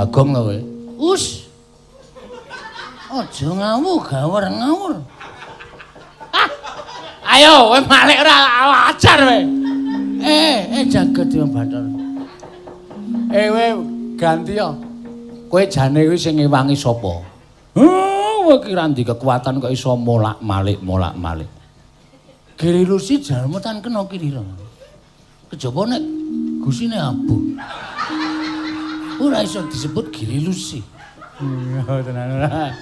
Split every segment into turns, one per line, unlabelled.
Bagong lho kowe. Us. Aja ngawur, gawur ngawur. Ah. Ayo kowe malik ora ajar kowe. Jagat Dewa Bathara. Kowe ganti ya. Kowe jane kuwi sing ngewangi sapa? Kowe ki ra ndek kekuatan kok iso molak-malik molak-malik. Giri Lusi jalma tan kena kirira. Kejaba nek gusine abuh. Ora iso disebut Giri Lusi. Iya tenan ora.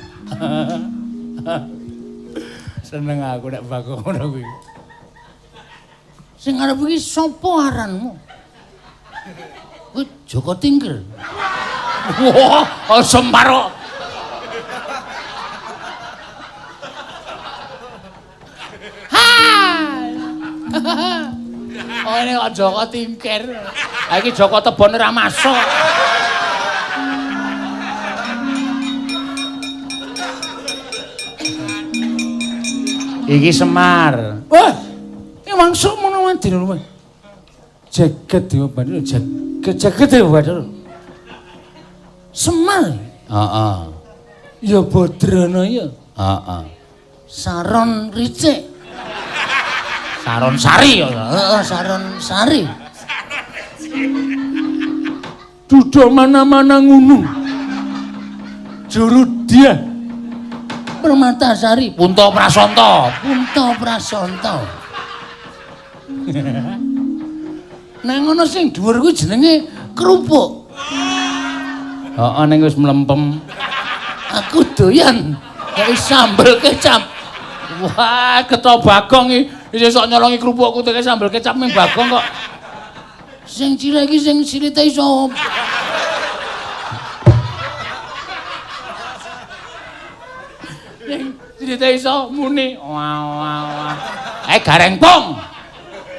Seneng aku nek Bagong ngono kuwi. Sing arep iki sapa aranmu? Kowe Joko Tingkir. Wah, Semar. Ha. Oh, ini kok Joko Tingkir. Ha iki Joko Tebon ora masuk. Iki Semar. Wah, iki langsung ngono wae lho. Jagat Dewa Bathara, jagat jagat Dewa Bathara. Semar. Heeh. Ya Badrana ya. Heeh. Saron Ricik. Saron Sari ya. Heeh, Saron Sari. Duda mana-mana ngunu. Juru dia. Permatasari, Punta Prasanta, Punta Prasanta. Nang ngono sing dhuwur kuwi jenenge kerupuk. Heeh, ning wis mlempem. Aku doyan kaya sambel kecap. Wah, getha Bagong iki isih sok nyolongi kerupukku teke sambel kecap ning Bagong kok. Sing cilik iki sing silite iso. Silite iso muni. Wah wah wah. Gareng pong.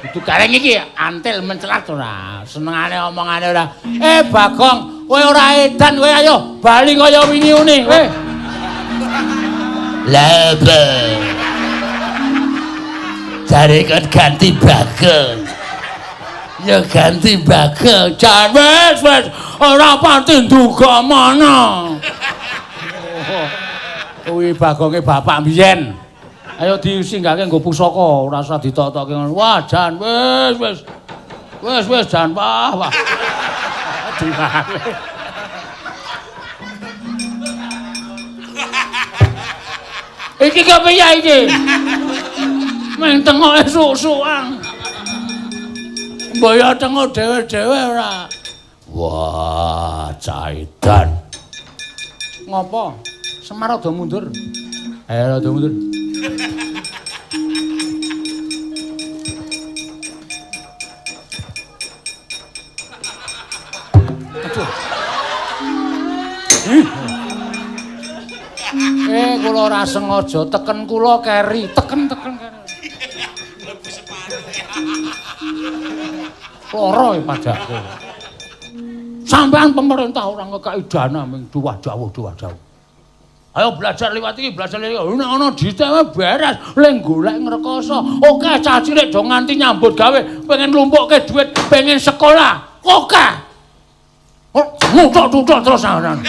Dudu gareng iki antil mencelat ora. Senengane omongane ora. Bagong, kowe ora edan kowe ayo bali kaya wingi uni kowe.
Lah apa? Jare kon ganti Bagong. Ya ganti Bagong.
Jan wis wis ora pati nduga mana. Kuwi Bagonge bapak mbiyen. Ayo disinggahke nggo pusaka, ora usah ditok-tokke ngono. Wah, jan wis wis. Wis wis jan wah wah. Diwale. Iki kepiye iki? Meng tengoke suk-sukan. Mbok ya tengok dhewe-dhewe ora. Wah, caidan. Ngopo? Semar rada mundur. Ayo rada mundur. Aduh. Kula ora sengaja teken kula keri, teken-teken keri. Lara e pajakku. Sampean pemerintah ora ngekeki dana ming duwah dawuh-duwah dawuh. Ayo belajar liwat iki, belajar liwat iki. Nek ana dite beres, le golek ngrekoso. Oke, cah cilik do nganti nyambut gawe, pengen lumpukke duit, pengen sekolah. Oke. Oh, ngutuk-tutuk terus anan.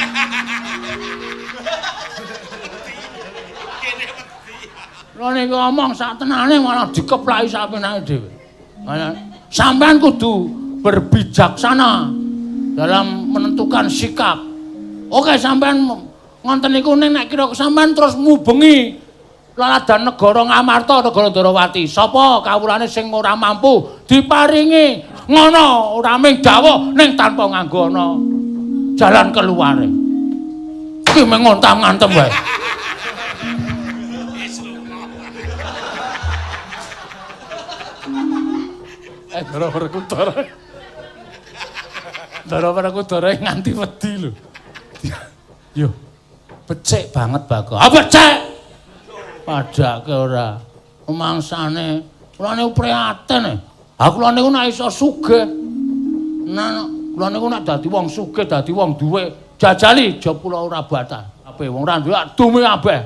Lha nek ngomong sak tenane malah dikeplaki sak penake dhewe. Sampean kudu berbijaksana dalam menentukan sikap. Oke, sampean ngonten niku nek kira sampean terus mubengi laladan negara Ngamarta, negara Ndorowati. Sapa kawulane sing ora mampu diparingi ngono, ora mung dawuh ning tanpa nganggo ana jalan keluare. Iki mung ngontam-ngantem wae. Ndara Werkudara. Ndara Werkudara nganti wedi lho. Yo. Becik banget Bagong. Ah becik. Padake ora. Mangsane kula niku prihatin. Ha kula niku nek iso sugih. Nah, kula niku nek dadi wong sugih, dadi wong duwe, jajali aja kula ora batal. Ape wong ora duwe dume kabeh.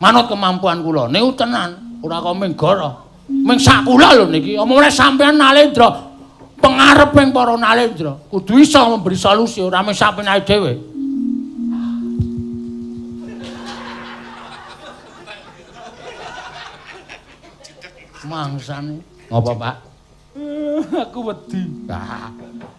Manut kemampuan kula niku tenan, ora kok ming goro. Ming sak kula lho niki. Omongane sampean Nalendra. Pengareping para nalendra, kudu iso memberi solusi ora mung sapenake dhewe. Mangsane. Ngopo, Pak? Aku wedi. Ah,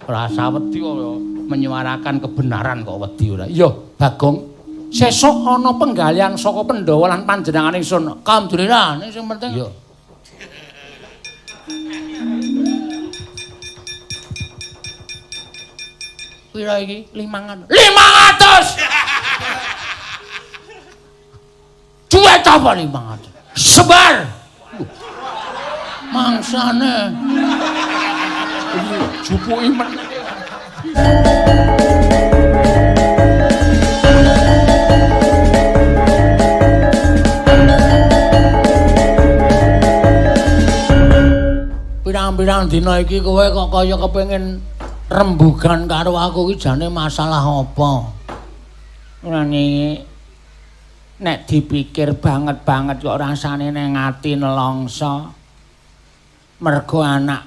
rasa wedi kok menyuarakan kebenaran kok wedi ora. Iya, Bagong. Sesuk ana penggalian saka Pandhawa lan panjenengan ingsun. Alhamdulillah, ning sing penting. Iya. Pira iki? 500. 500. Duit apa 500? Sebar. Mangsane. Jupuki meneh. Pirang-pirang dina iki kowe kok kaya kepengin rembugan karo aku iki jane masalah apa? Rani nek dipikir banget-banget kok rasane nang ati nelongso. Mergo anak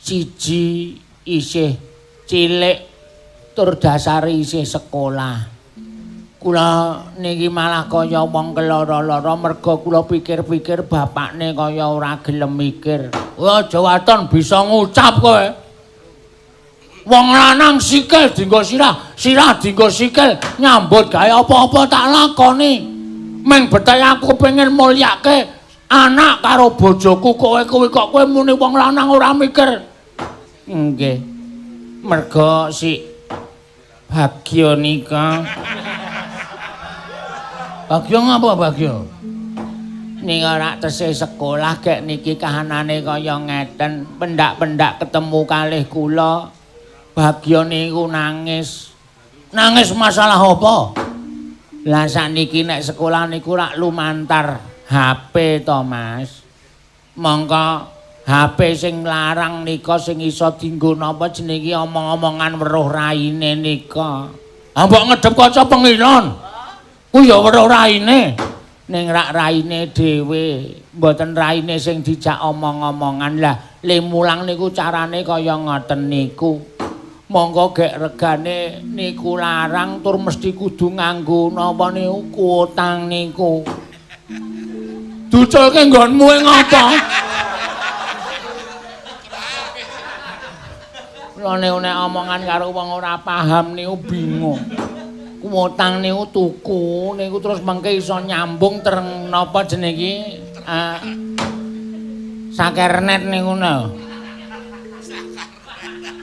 siji isih cilik tur dasare isih sekolah. Kula niki malah kaya wong keloro-loro mergo kula pikir-pikir bapakne kaya ora gelem mikir. Wah, aja waton bisa ngucap kowe. Wong lanang sikil dienggo sirah, sirah dienggo sikil, nyambut gawe apa-apa tak lakoni. Meng bethe aku kepengin mulyake anak karo bojoku, kowe kuwi kok kowe muni wong lanang ora mikir. Nggih. Mergo si Bagyo nika. Bagyo ngapa Bagyo? Nika rak tesih sekolah gek niki kahanane kaya ngeten, pendak-pendak ketemu kalih kula. Bagyo niku nangis. Nangis masalah apa? Lah sakniki nek sekolah niku rak lumantar HP to, Mas. Mongko HP sing larang nika sing iso dienggo napa jenenge omong-omongan weruh raine nika. Ah mbok ngedep kaca pengilon. Ku ya weruh raine. Ning rak raine dhewe, mboten raine sing dijak omong-omongan. Lah le mulang niku carane kaya ngoten niku. Monggo gek regane niku larang tur mesti kudu nganggo napa niku kuotang niku. Duculke nggonmu e ngapa? Kula niku nek omongan karo wong ora paham niku bingung. Kuotang niku tuku niku terus mengke iso nyambung tereng napa jenenge iki sakernet niku lho.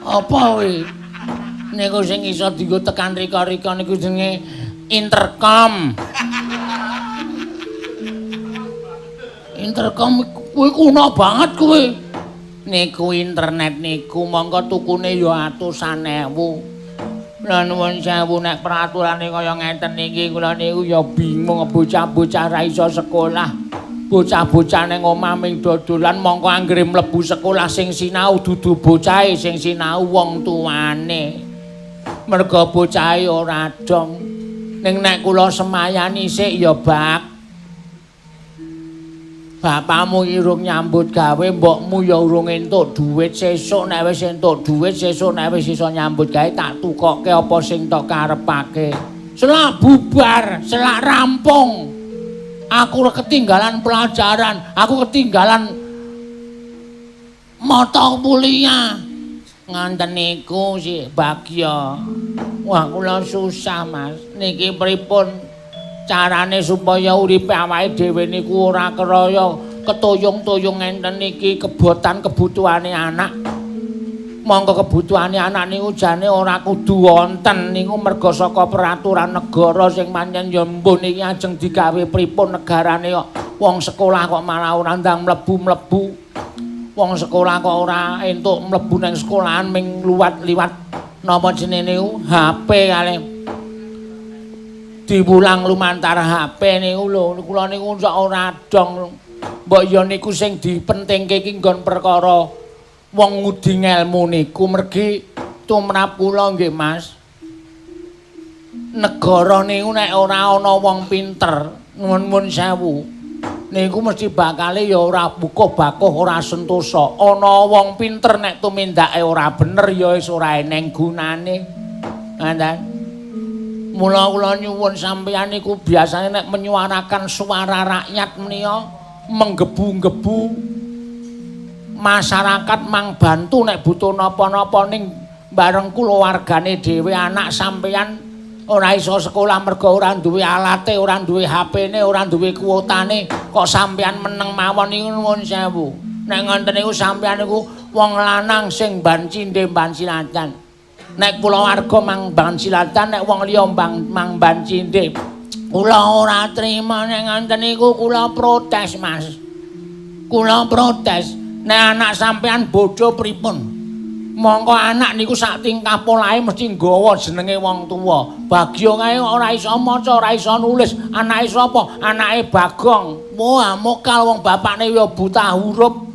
Apa kuwi? Niku sing iso dienggo tekan rika-rika niku jenenge intercom. Intercom kuwi kuno banget kuwi. Niku internet niku mongko tukune ya atusan ewu. Lah nuwun sewu nek peraturane kaya ngeten niki kula niku ya bingung, bocah-bocah ra iso sekolah. Bocah-bocah ning omah ming dodolan mongko anggere mlebu sekolah sing sinau dudu bocahe, sing sinau wong tuane. Mergo bocahe ora dong. Ning nek kula semayani sik ya bak. Bapakmu iki urung nyambut gawe, mbokmu ya urung entuk dhuwit. Sesuk nek wis entuk dhuwit, sesuk nek wis iso nyambut gawe tak tukokke apa sing tok karepake. Selak bubar, selak rampung. Aku ketinggalan pelajaran, aku ketinggalan mata kuliah. Nganten niku si Bagyo. Wah, kula susah, Mas. Niki pripun carane supaya uripe awake dhewe niku ora keraya ketuyung-tuyung ngenten niki kebotan kebutuhane anak. Monggo kebutuhane anak niku jane ora kudu wonten niku merga saka peraturan negara sing pancen ya mbuh niki ajeng digawe pripun negarane kok wong sekolah kok malah ora ndang mlebu-mlebu. Wong sekolah kok ora entuk mlebu nang sekolahan ming luwat-liwat napa jenenge niku HP kalih diwulang lumantar HP niku lho. Kula niku sak ora dong. Mbok ya niku sing dipentingke iki nggon perkara wong ngudi ngelmu niku mergi tumrap kula nggih Mas. Negara niku nek ora ana wong pinter, nuwun sewu. Niku mesti bakale ya ora bukuh-bakuh, ora sentosa. Ana wong pinter nek tumindake ora bener ya wis ora eneng gunane. Ngoten. Mula kula nyuwun sampeyan niku biasane nek menyuarakan suara rakyat menika menggebu-gebu masyarakat mang bantu nek butuh napa-napa ning bareng kulawargane dhewe anak sampeyan ora iso sekolah mergo ora duwe alate, ora duwe HP-ne, ora duwe kuotane, kok sampeyan meneng mawon niku nuwun sewu. Nek ngoten niku sampeyan niku wong lanang sing ban cindhe ban silatan. Nek kulawarga mang ban silatan, nek wong liya mang ban cindhe. Kula ora trima nek ngoten niku, kula protes, Mas. Kula protes. Nek anak sampeyan bodho pripun? Mongko anak niku sak tingkah polahe mesti nggawa jenenge wong tuwa. Bagya kae ora iso maca, ora iso nulis. Anake sapa? Anake Bagong. Wah, mokal wong bapakne ya buta huruf.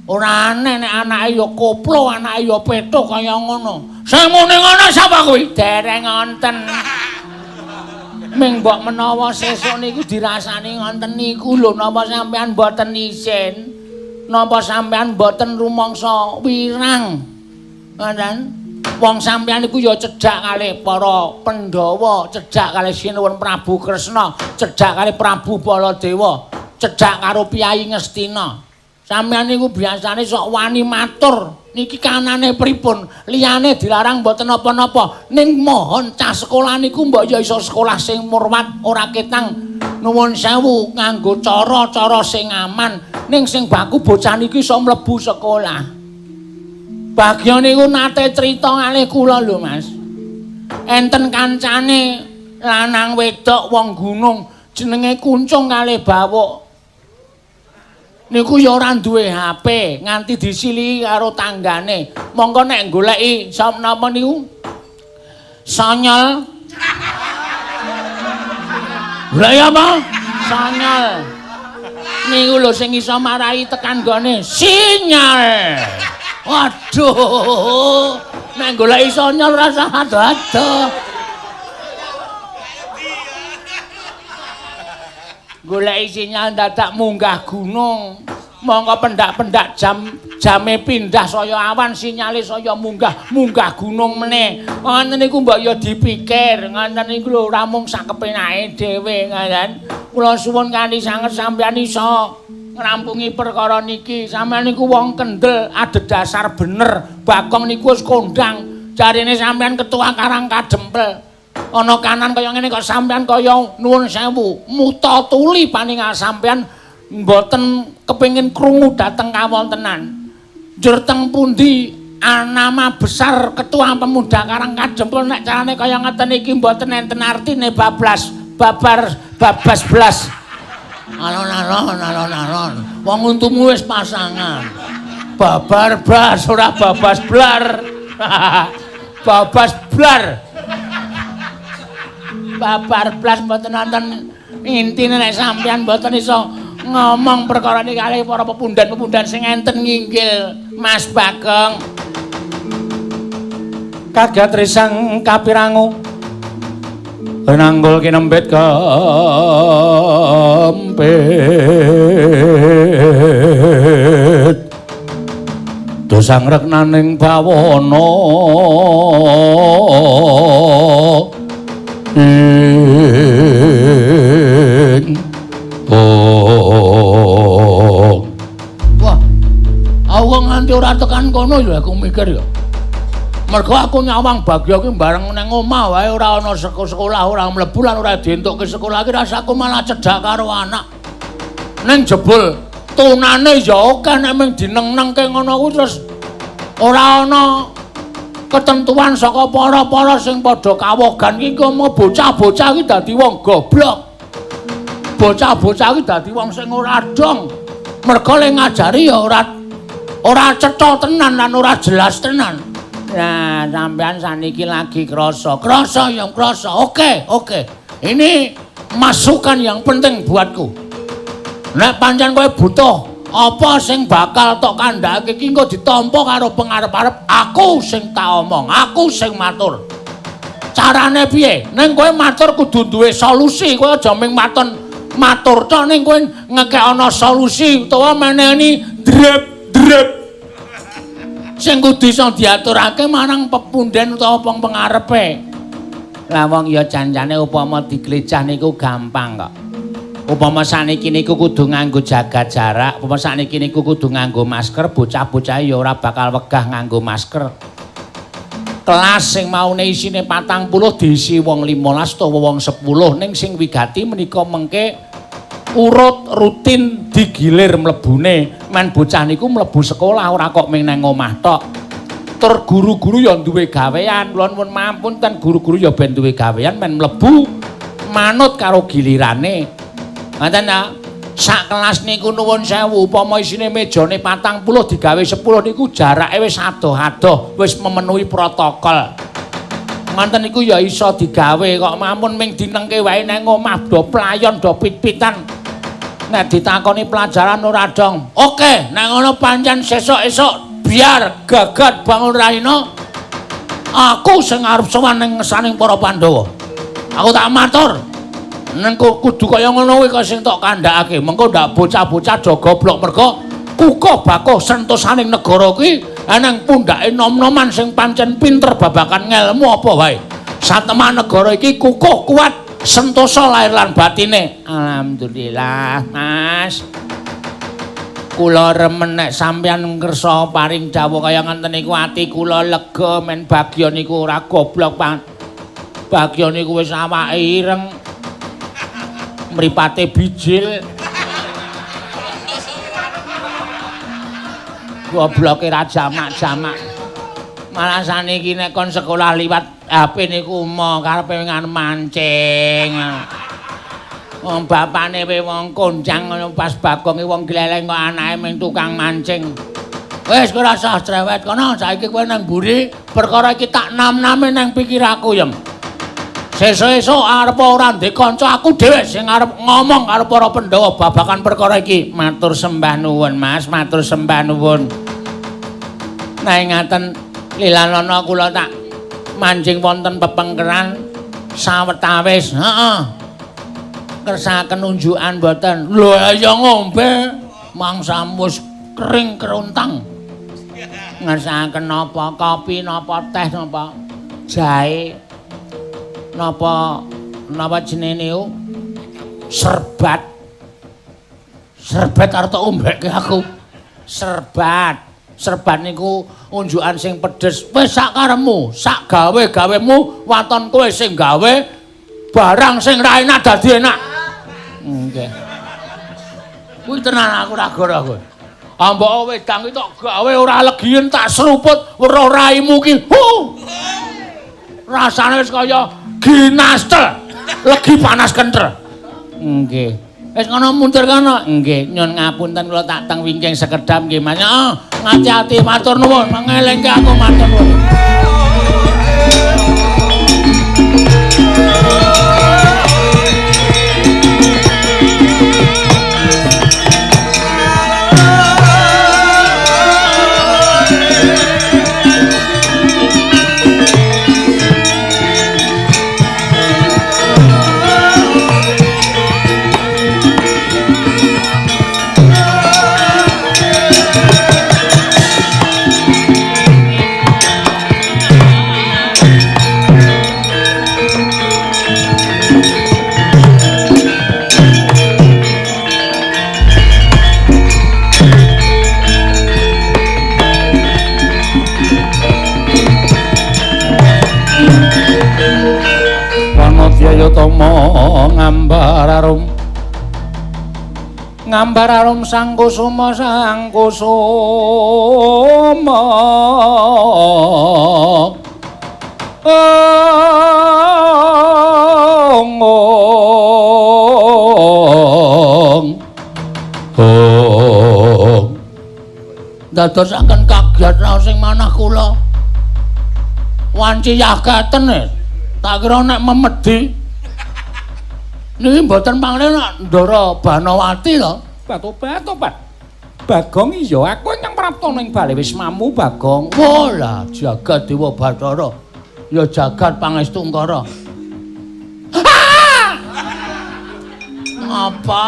Ora aneh nek anake ya koplo, anake ya petuk kaya ngono. Sing muni ngono sapa kuwi? Dereng wonten. Ming mbok menawa sesuk niku dirasani ngoten niku lho, napa sampean mboten isin? Napa sampean mboten rumangsa wirang? Ngoten. Wong sampeyan niku ya cedhak kalih para Pandhawa, cedhak kalih Sinuwun Prabu Kresna, cedhak kalih Prabu Baladewa, cedhak karo Piyai Ngastina. Sampeyan niku biasane sok wani matur, niki kanane pripun? Liyane dilarang mboten napa-napa. Ning mohon cah sekolah niku mbok ya iso sekolah sing murwat, ora ketang nuwun sewu nganggo cara-cara sing aman. Ning sing baku bocah niki iso mlebu sekolah. Bagya niku nate crita kalih kula lho, Mas. Enten kancane lanang wedok wong gunung jenenge Kuncung kalih Bawuk. Niku ya ora duwe HP, nganti disilihi karo tanggane. Mongko nek goleki sapa napa niku? Sonyol. Goleki apa? Sonyol. Niku lho sing iso marai tekan gone sinyal. Waduh, nek goleki sonyol rasa ado-ado. Goleki sinyal dadak munggah gunung. Mongko pendak-pendak jame pindah saya awan sinyale saya munggah, munggah gunung meneh. Ngoten niku mbok ya dipikir, ngoten niku lho ora mung sak kepenake dhewe ngoten. Kula suwun kanthi sanget sampeyan iso ngrampungi perkara niki. Sampeyan niku wong kendel, adhedhasar bener. Bagong niku wis kondang. Jarine sampeyan ketua Karang Kadempel. Ana kanan kaya ngene kok sampeyan kaya nuwun sewu, muta tuli paningal sampeyan mboten kepengin krungu dhateng kawontenan. Njur teng pundi anama besar ketua pemuda Karang Kadempel nek carane kaya ngeten iki mboten enten artine bablas babar babas blas. Alon-alon alon-alon. Wong untumu wis pasangan. Babar blas ora babas blar. Babas blar. Babar blas mboten wonten intine nek sampeyan mboten iso ngomong perkara niki kalih para pepundan-pepundan sing enten nginggil Mas Bagong.
Kaget risang kapirangu nanggul kinembet kempit dosang reknaning bawana ing oh.
Wah, aku kok nganti ora tekan kono ya aku mikir ya. Mergo aku nyawang Bagya ki bareng nang omah wae ora ana sekolah, ora mlebu lan ora dientukke sekolah ki rasaku malah cedhak karo anak. Ning jebul tunane ya akeh nek mung dineng-nengke ngono kuwi terus ora ana ketentuan saka para-para sing padha kawogan ki komo bocah-bocah ki dadi wong goblok. Bocah-bocah ki dadi wong sing ora dong. Mergo le ngajari ya ora cetha tenan lan ora jelas tenan. Nah, sampean saniki lagi krasa. Krasa ya krasa. Oke, oke. Ini masukan yang penting buatku. Nek pancen kowe butuh apa sing bakal tok kandhake iki engko ditampa karo pengarep-arep aku sing tak omong, aku sing matur. Carane piye? Ning kowe matur kudu duwe solusi, kowe aja ming maton matur tok ning kowe ngekekana solusi utawa meneni drep-drep sing kudu iso diaturake marang pepunden utawa wong pengarepe. Lah wong ya janjane upama diglecah niku gampang kok. Upama sakniki niku kudu nganggo jaga jarak, upama sakniki niku kudu nganggo masker, bocah-bocah ya ora bakal wegah nganggo masker. Kelas sing maune isine 40 diisi wong 15 utawa wong 10 ning sing wigati menika mengke urut rutin digilir mlebune. Men bocah niku mlebu sekolah ora kok ming nang omah tok. Tur guru-guru ya duwe gawean, kula nuwun mapunten guru-guru ya ben duwe gawean men mlebu manut karo gilirane. Ngoten ta? Sak kelas niku nuwun sewu upama isine mejane 40 digawe 10 niku jarake wis adoh-adoh, wis memenuhi protokol. Ngoten niku ya iso digawe kok mamun ming dinengke wae nang omah do playon do pit-pitan. Nek ditakoni pelajaran ora dong. Oke, nek ngono pancen sesuk-esuk biar gagat bangun raina aku sing arep sowan ning ngesaning para Pandhawa. Aku tak matur. Neng kudu kaya ngono kuwi kok sing tok kandhakake. Mengko ndak bocah-bocah do goblok mergo kukuh bakuh sentosaning negara kuwi eneng pundhake nom-noman sing pancen pinter babagan ngelmu apa wae. Satemah negara iki kukuh kuat sentosa lahir lan batine. Alhamdulillah, Mas. Kula remen nek sampeyan ngersa paring dawuh kaya ngenten niku ati kula lega men bagya niku ora goblok, Pak. Bagya niku wis awake ireng. Mripate bijil. Gobloke ra jamak-jamak. Malah saniki nek kon sekolah liwat HP niku umo karepe ngan mancing. Wong bapane we wong konjang ngono pas Bagong wong gleleng kok anake mung tukang mancing. Wis kowe ora usah cerewet kono, saiki kowe nang mburi perkara iki tak nam-name nang pikiraku yem. Sesuk-esuk arep ora ndek kanca aku dhewe sing arep ngomong karo para Pandhawa babagan perkara iki. Matur sembah nuwun, Mas, matur sembah nuwun. Nek ngaten lilanana kula tak manjing wonten pepengkeran sawetawis. Heeh. Kersakaken unjukan mboten. Lho ya ngombe mangsamu wis kering keruntang. Ngersakaken napa kopi napa teh napa jahe. Napa napa jenenge niku? Serbat. Serbat arep tok ombekke aku. Serbat. Serbat niku unjukan sing pedes. Wis sak karepmu, sak gawe-gawemu waton kowe sing gawe barang sing ra enak dadi enak. Nggih. Kuwi tenan aku ra goro kowe. Ambok wedang iki tok gawe ora legiyen tak seruput weruh raimu ki. Huh. Rasane wis kaya ginastel, legi panas kentel. Nggih. Wis ngono mundur kono. Nggih, nyun ngapunten kula tak teng wingking sekedhap nggih Mas. Heeh, ngati-ati matur nuwun, mengelingke aku matur nuwun.
Tama ngambar arum ngambar arum sang kusuma sang kusuma ong ong ong
dadosaken kaget raos ing manah kula wanci yagaten tak kira nek memedi niki mboten panglen nek Ndara Banawati to.
Batobat-tobat. Bagong iya aku ingkang prapta ning bale wismamu Bagong.
Walah jagat Dewa Bathara. Ya jagat pangestungkara. Ngapa?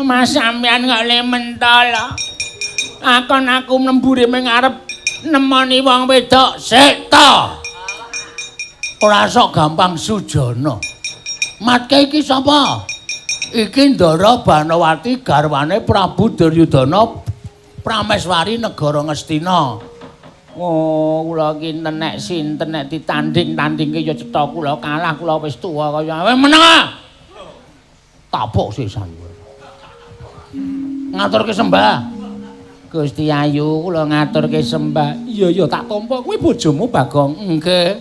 Mas sampean kok le mentol. Akon aku mlembure ming arep nemoni wong wedok. Sik to. Ora sok gampang sujana. Matke iki sapa? Iki Ndara Banowati garwane Prabu Duryudana Prameswari negara Ngastina. Oh, kula iki nek sinten nek ditanding-tandingke ya cetha kula kalah, kula wis tuwa kaya. Meneng ah. Tapuk sisan kowe. Ngaturke sembah. Gusti Ayu, kula ngaturke sembah.
Iya iya tak tampa kuwi bojomu Bagong.
Nggih.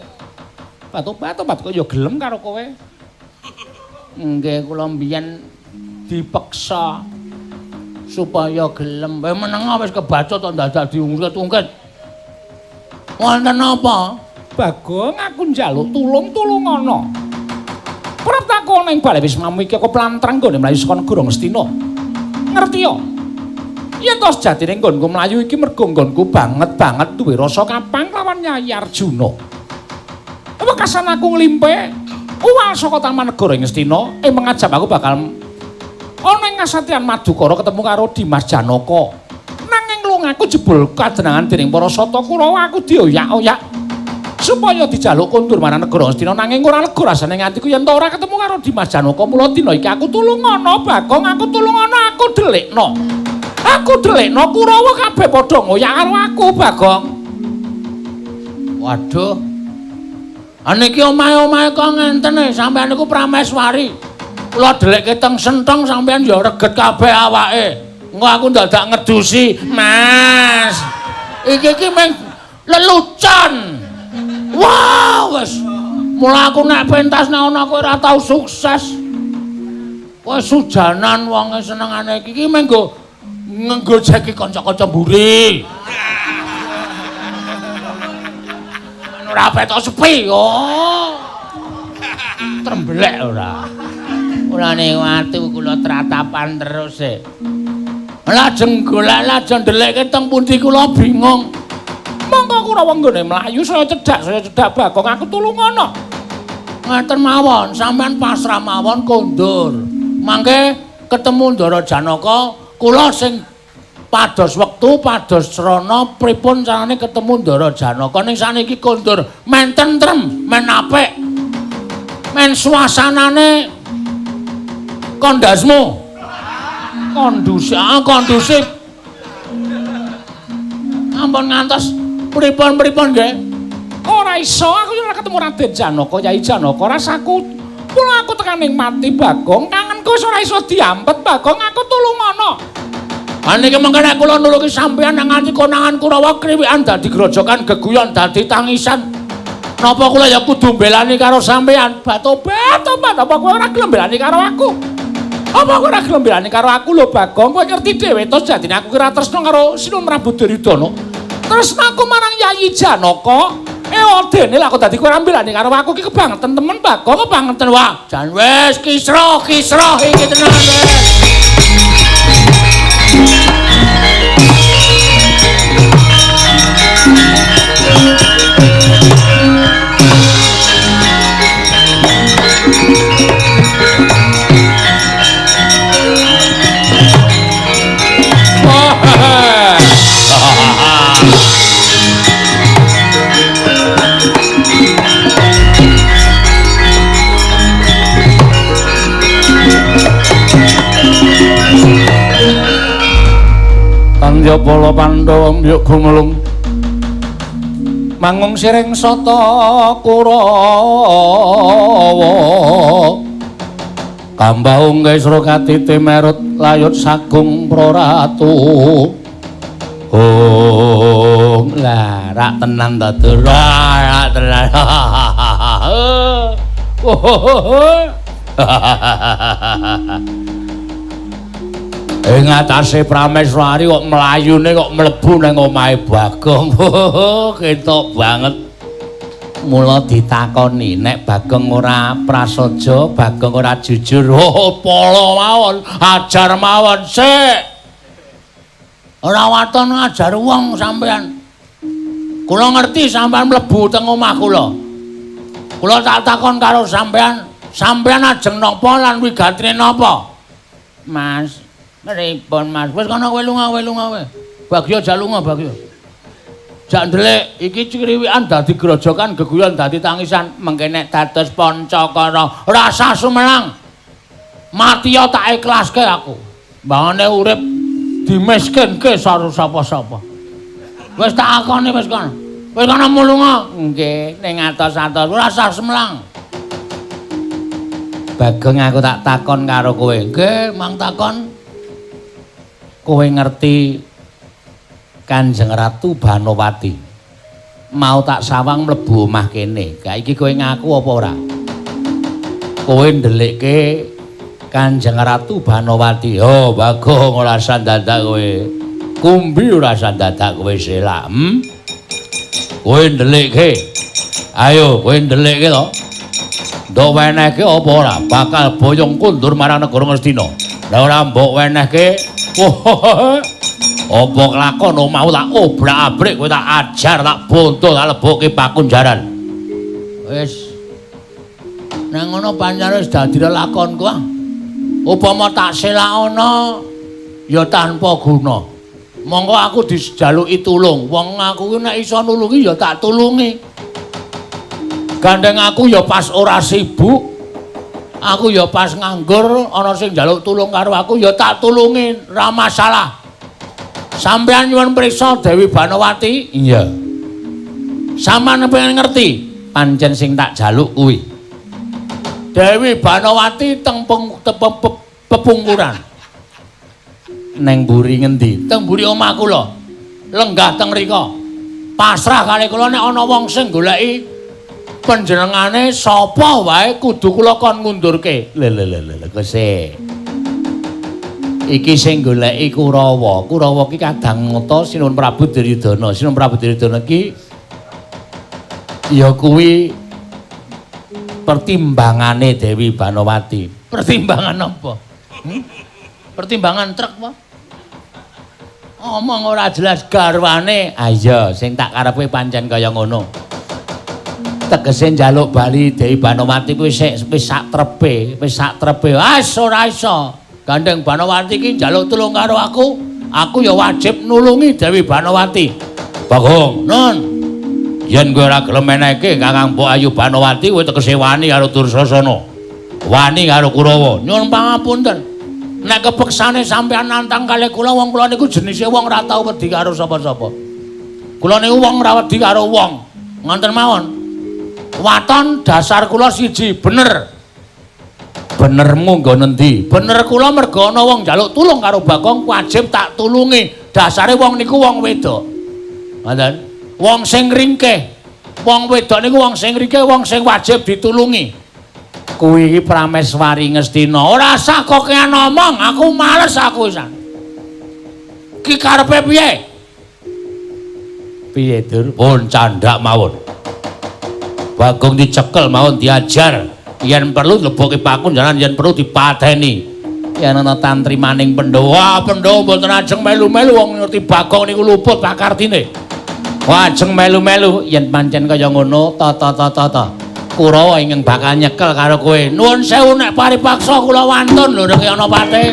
Batu-batu kok ya gelem karo kowe.
Nggih, kula mbiyen dipeksa supaya gelem. Kowe meneng wis kebacut to dadak diungkit-ungkit. Wonten apa?
Bagong, aku njaluk tulung-tulungana. Prap takon ning bale Wismamu iki aku plantrang nggone mlayu saka negara Ngastina. Ngerti ya? Yen to sejatine nggonku mlayu iki mergo nggonku banget-banget duwe rasa kapang lawan Nyai Arjuna. Wekasan aku nglimpe uwal saka Taman Negara Ngastina, mengajab aku bakal ana ing kasatyan Madukara ketemu karo Dimas Janaka. Nanging lungaku jebul kajenengan dening para sata Kurawa aku dioyak-oyak supaya dijaluk kondur marang negara Ngastina, nanging ora lega rasane atiku yen to ora ketemu karo Dimas Janaka. Mula dina iki aku tulungana Bagong, aku tulungana, aku delikno. Aku delikno Kurawa kabeh padha ngoyak karo aku Bagong.
Waduh. Niki omahe-omahe kok ngenten sampeyan niku Prameswari. Kula delikke teng sentong sampeyan ya reget kabeh awake. Engko aku ndadak ngedusi, Mas. Iki iki mung lelucon. Wah, wis. Mula aku nek pentas nek ana kowe ora tau sukses. Kowe sujanan wonge senengane iki iki mung nggo nggojeki kanca-kanca mburi. Ora petok sepi. Oh. Trembelek ora. Mulane watu kula tratapan terus e. Lajeng golek lajeng ndelekke teng pundi kula bingung.
Monggo Kurawa nggone mlayu saya cedhak Bagong, aku tulungana.
Ngaten mawon, sampean pasrah mawon kondur. Mangke ketemu Ndara Janaka, kula sing pados wektu, pados srana pripun carane ketemu Ndara Janaka. Ning saniki kondur men tentrem, men apik. Men suasanane kondasmu. Kondusif, kondusif. Ampun ngantos pripun-pripun nggih.
Ora iso, aku ora ketemu Raden Janaka, Yai Janaka rasaku. Mula aku tekaning mati Bagong, kangenku wis ora iso diampet Bagong, aku tulungana.
Ha niki mengke nek kula nulungi sampeyan nang nganti konangan Kurawa kriwikan dadi grojokan geguyon dadi tangisan. Napa kula ya kudu mbelani karo sampeyan?
Batobat, tobat, apa kowe ora gelem mbelani karo aku? Apa kowe ora gelem mbelani karo aku lho Bagong? Kowe ngerti dhewe to jatine aku ora tresna karo Sinuwun Prabu Duryudana. Tresna aku marang Yai Janaka. Odene lah kok dadi kowe ora mbelani karo aku iki kebangetan temen Bagong, kebangetan.
Wah, jan wis kisruh, kisruh iki tenan wis.
Tandya bala Pandhawa mbyuk gumulung mangung siring sata Kurawa kambaung kesra katiti merut layut sagung praratu. Oh lah rak tenan ta Dur, rak tenan. Ing atase Prameswari kok mlayune kok mlebu nang omahe Bagong. Ketok banget. Mula ditakoni nek Bagong ora prasaja, Bagong ora jujur.
Oh, pala mawon, ajar mawon sik. Ora waton ngajar wong sampean. Kula ngerti sampean mlebu teng omah kula. Kula tak takon karo sampean, Sampeyan ajeng napa lan wigatine napa? Mas, pripun Mas? Wis kono kowe lunga, kowe lunga kowe. Bagya jak lunga, Bagya. Jak ndelik iki criwikan dadi grojokan geguyon dadi tangisan mengke nek dados Pancakara rasa sumelang. Matiya tak ikhlaske aku. Mbangane urip dimiskinke karo sapa-sapa. Wis tak akoni wis kono. Wis kono mulunga. Nggih, ning atos-atos ora usah sumelang. Bageng aku tak takon karo kowe. Nggih, mang takon. Kowe ngerti Kanjeng Ratu Banowati? Mau tak sawang mlebu omah kene. Ga iki kowe ngaku apa ora? Kowe ndelikke Kanjeng Ratu Banowati. Oh, Bagong ora usah dadak kowe. Kumbi ora usah dadak kowe selak. Kowe ndelikke. Ayo, kowe ndelikke to. Ndok wenehke apa ora? Bakal boyong kundur marang negara Ngastina. Lah ora mbok wenehke. Apa kelakon omahku tak obrak-abrik, kowe tak ajar, tak bonto, tak lebokke pakunjaran. Wis. Nang ngono pancen wis dadi lakonku ah. Upama tak selakana ya tanpa guna. Monggo aku dijaluki tulung. Wong aku ki nek iso nulungi ya tak tulungi. Gandeng aku ya pas ora sibuk. Aku ya pas nganggur, ana sing njaluk tulung karo aku ya tak tulungi, ora masalah. Sampeyan nyuwun priksa Dewi Banowati? Iya. Sampeyan pengen ngerti pancen sing tak jaluk kuwi. Dewi Banowati teng pepungkuran. Neng mburi ngendi? Teng mburi omah kula. Lenggah teng rika. Pasrah kali kula nek ana wong sing goleki panjenengane sapa wae kudu kula kon ngundurke. Lho lho lho lho kose. Iki sing goleki Kurawa. Kurawa ki kadang mata Sinuwun Prabu Duryudana. Sinuwun Prabu Duryudana ki ya kuwi pertimbangane Dewi Banowati. Pertimbangan apa? Pertimbangan truk apa? Omong ora jelas garwane. Ah iya, sing tak karepe pancen kaya ngono. Tegese njaluk bali Dewi Banowati kuwi wis sak trepe, wis sak trepe. Ah ora iso. Gandeng Banowati ki njaluk tulung karo aku, aku ya wajib nulungi Dewi Banowati. Bagong, nun. Yen kowe ora gelem menehke Kakang Mbok Ayu Banowati, kowe tegese wani karo Dursasana. Wani karo Kurawa. Nyuwun pangapunten. Nek kepeksane sampean nantang kalih kula, wong kula niku jenise wong ora tau wedi karo sapa-sapa. Kula niku wong ora wedi karo wong. Ngoten mawon. Waton dasar kula siji, bener. Benermu nggon endi? Bener kula mergo ana wong njaluk tulung karo Bagong wajib tak tulungi. Dasare wong niku wong wedok. Ngoten. Wong sing ringkeh. Wong wedok niku wong sing ringkeh, wong sing wajib ditulungi. Kuwi iki Prameswari Ngastina. Ora usah kokean omong, aku males aku wisan. Ki karepe piye? Piye, Dur? Pun candhak mawon. Bagong dicekel mawon diajar. Yen perlu lebokke pakunjaran, yen perlu dipateni. Yen ana tantri maning Pandhawa, Pandhawa mboten ajeng melu-melu wong ngerti Bagong niku luput pakartine. Wah, ajeng melu-melu yen pancen kaya ngono, tata-tata. Kurawa ingkang bakal nyekel karo kowe. Nuwun sewu nek paripaksa kula wantun lho nek ana pate.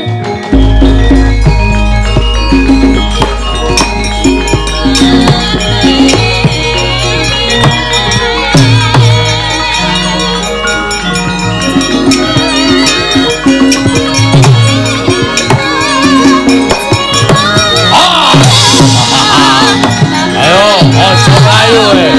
Ayo, aja mlayu kowe.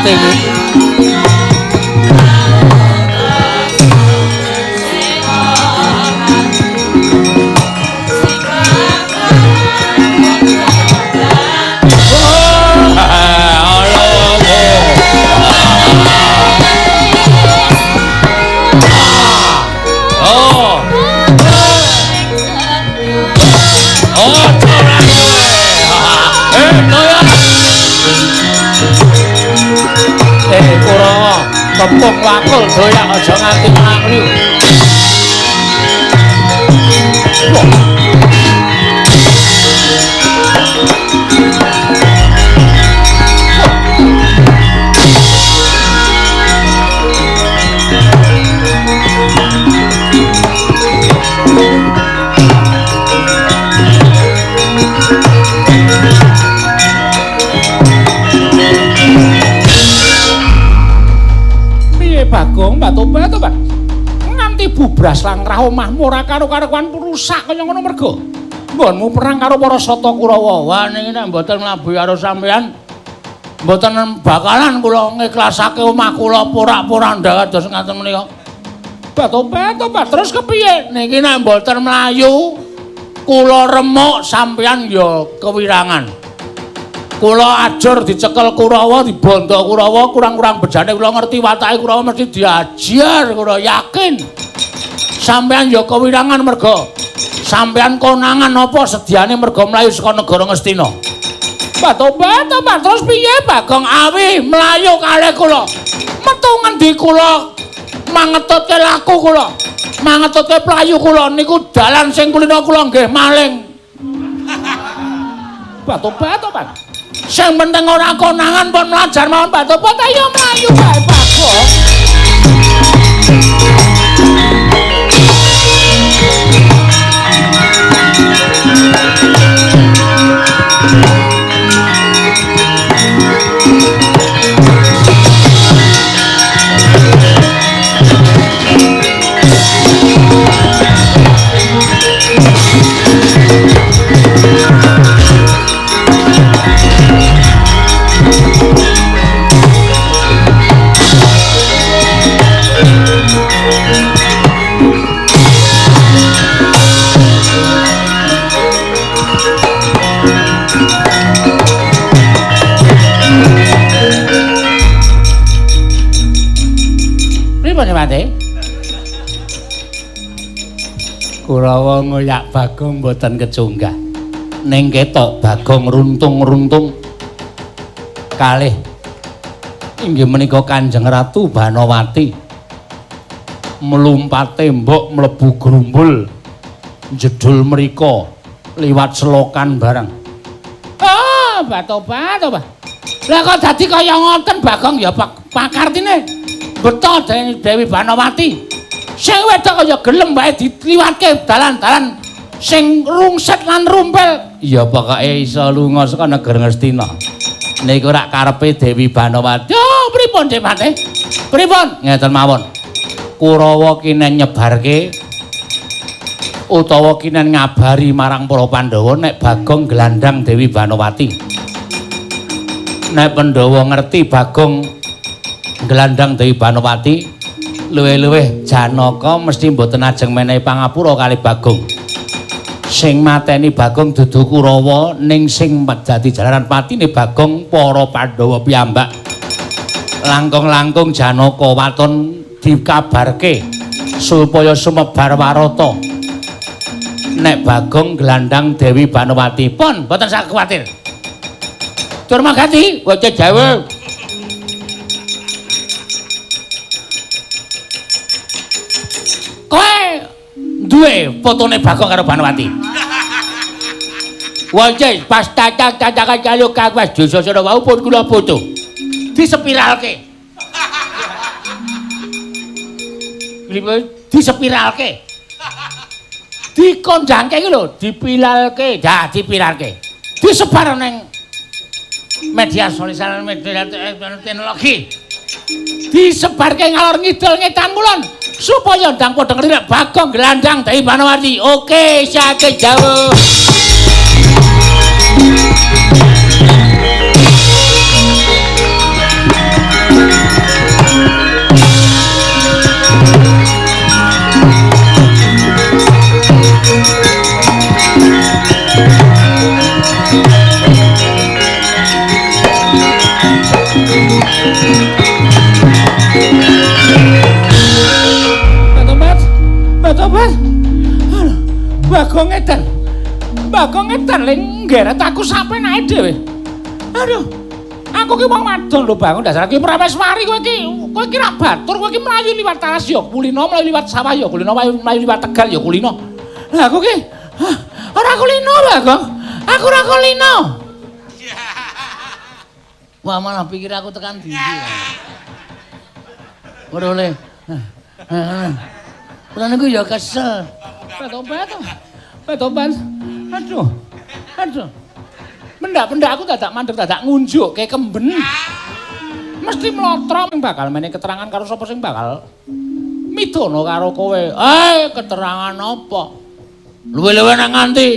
Pati iki. Kurawa, tepung wakul doyak aja nganti mlayu. Bagong Mbak Tobat. Nganti bubras langkrah omahmu ora karo-karuan rusak kaya ngono merga nggonmu perang karo para Sata Kurawa. Wah niki nek mboten mlabuhi karo sampean mboten bakalan kula ngiklasake omah kula porak-poranda kados ngaten menika. Mbak Tobat, terus kepiye? Niki nek mboten mlayu kula remuk sampean ya kewirangan. Kula ajur dicekel Kurawa, dibondo Kurawa, kurang-kurang bejane kula ngerti watake Kurawa mesti diajar, kula yakin. Sampeyan ya kewirangan merga sampeyan konangan apa sediane merga mlayu saka negara Ngastina. Mbak Tobat, terus piye Bagong Awi mlayu kalih kula? Metu ngendi kula mangetutke laku kula. Mangetutke playu kula niku dalan sing kulina kula nggih maling. Mbak Tobat. Sing penting ora konangan pun mlajar mawon Mbak Tobat, ayo mlayu bae Bagong. Kurawa ngoyak Bagong mboten kecunggah. Ning ketok Bagong runtung-runtung kalih inggih menika Kanjeng Ratu Banowati mlumpat tembok mlebu grumbul jedul mriko liwat selokan bareng. Ah, Mbak Tobat. Lah kok dadi kaya ngoten Bagong ya pakartine beto Dewi Banowati. Sing wedok kaya gelem wae diliwatke dalan-dalan sing rungset lan rumpel. Ya pokoke iso lunga saka negara Ngastina. Niku rak karepe Dewi Banowati. Oh, pripun Depate? Pripun? Ngeten mawon. Kurawa kinen nyebarke utawa kinen ngabari marang para Pandhawa nek Bagong gelandang Dewi Banowati. Nek Pandhawa ngerti Bagong gelandang Dewi Banowati, luwih-luwih Janaka mesti mboten ajeng menehi pangapura kali Bagong. Sing mateni Bagong dudu Kurawa, ning sing dadi jalaran patine Bagong para Pandhawa piyambak. Langkung-langkung Janaka waton dikabarke supaya sumebar warata nek Bagong gelandang Dewi Banowati. Pun mboten sak kuwatir. Durmagati waca Jawa. Kowe duwe fotone Bagong karo Banowati. Waca pas cacak-cacakan karo kawas Dursasana wau pun kula foto. Disepiralke. Disepiralke. Dikondangke iki lho, dipilalke, dah dipilalke. Disebar ning media sosial, media teknologi. Disebarke ngalor ngidul ngetan kulon supaya ndang padha ngerti nek Bagong gelandang Dewi Banowati. Oke, saged jauh.
Bagong edan. Bagong edan le nggeret aku sapenake dhewe. Aduh. Aku ki wong wadon lho Bagong, dasar ki Prameswari kowe iki. Kowe iki ra batur, kowe iki mlayu liwat alas ya kulino, mlayu liwat sawah ya kulino, mlayu liwat Tegal ya kulino. Lah aku ki ora kulino Bagong. Aku ora kulino.
Wah malah pikir aku tekan ndi. Ora oleh. Kula niku ya kesel.
Tobat. Tobat. Aduh. Aduh. Mendak-mendak aku dadak mandeg dadak ngunjukke kemben. Mesti mlotro bakal menehi keterangan karo sapa sing bakal midana karo kowe.
Eh, keterangan apa? Luwe-luwe nek nganti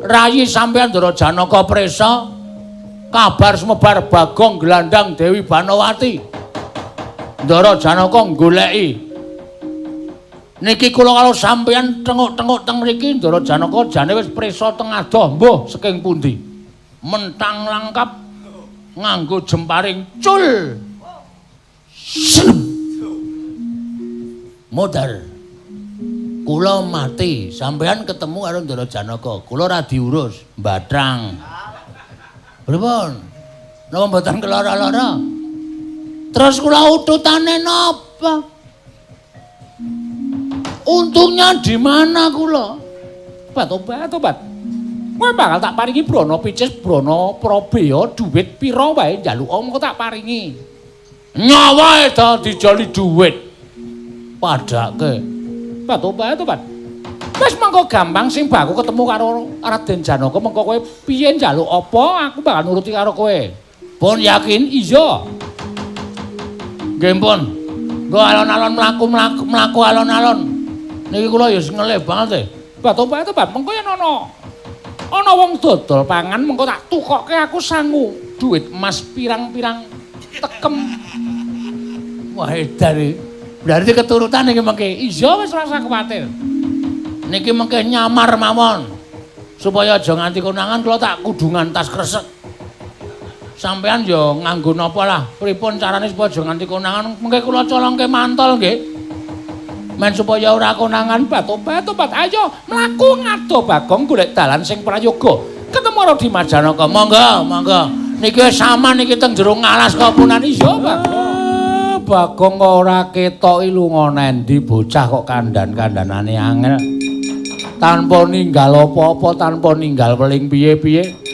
rayi sampean Ndara Janaka prisa kabar sumebar Bagong gelandang Dewi Banowati. Ndara Janaka goleki. Niki kula karo sampean tenguk-tenguk teng mriki Ndara Janaka jane wis prisa teng adoh mbuh saking pundi. Mentang langkap nganggo jemparing cul. Modar. Kula mati, sampean ketemu karo Ndara Janaka, kula ora diurus, mbathang. Pripun? Napa mboten kelara-lara? Terus kula ututane napa? Untungnya di mana kula?
Obat, obat. Kowe bakal tak paringi brana picis, brana prabeya, dhuwit pira wae njaluk mengko tak paringi.
Nyawa e dijoli dhuwit. Padake.
Obat, obat. Wis mengko gampang sing baku ketemu karo Raden Janaka mengko kowe piye njaluk apa aku bakal nuruti karo kowe.
Pun yakin?
Iya.
Nggih pun. Nggo alon-alon mlaku-mlaku mlaku alon-alon. Niki kula ya ngelih banget e.
Obat, obat. Mengko yen ana wong dodol pangan mengko tak tukokke aku sangu dhuwit emas pirang-pirang tekem.
Wah edan iki. Berarti keturutan iki mengke.
Iya wis rasa kuwatir.
Niki mengke nyamar mawon. Supaya aja nganti konangan kula tak kudungan tas kresek. Sampean ya nganggo napa lah? Pripun carane supaya aja nganti konangan? Mengke kula colongke mantol nggih.
Men supaya ora konangan obat-obat ayo mlaku ngado Bagong golek dalan sing prayoga. Ketemu karo Dimas Janaka.
Monggo, monggo. Niki wis saman niki teng jero ngalas kopunan.
Iya, Bagong. Bagong kok ora ketoki lunga nendi bocah kok kandhan-kandhanane angel. Tanpa ninggal apa-apa, tanpa ninggal weling piye-piye.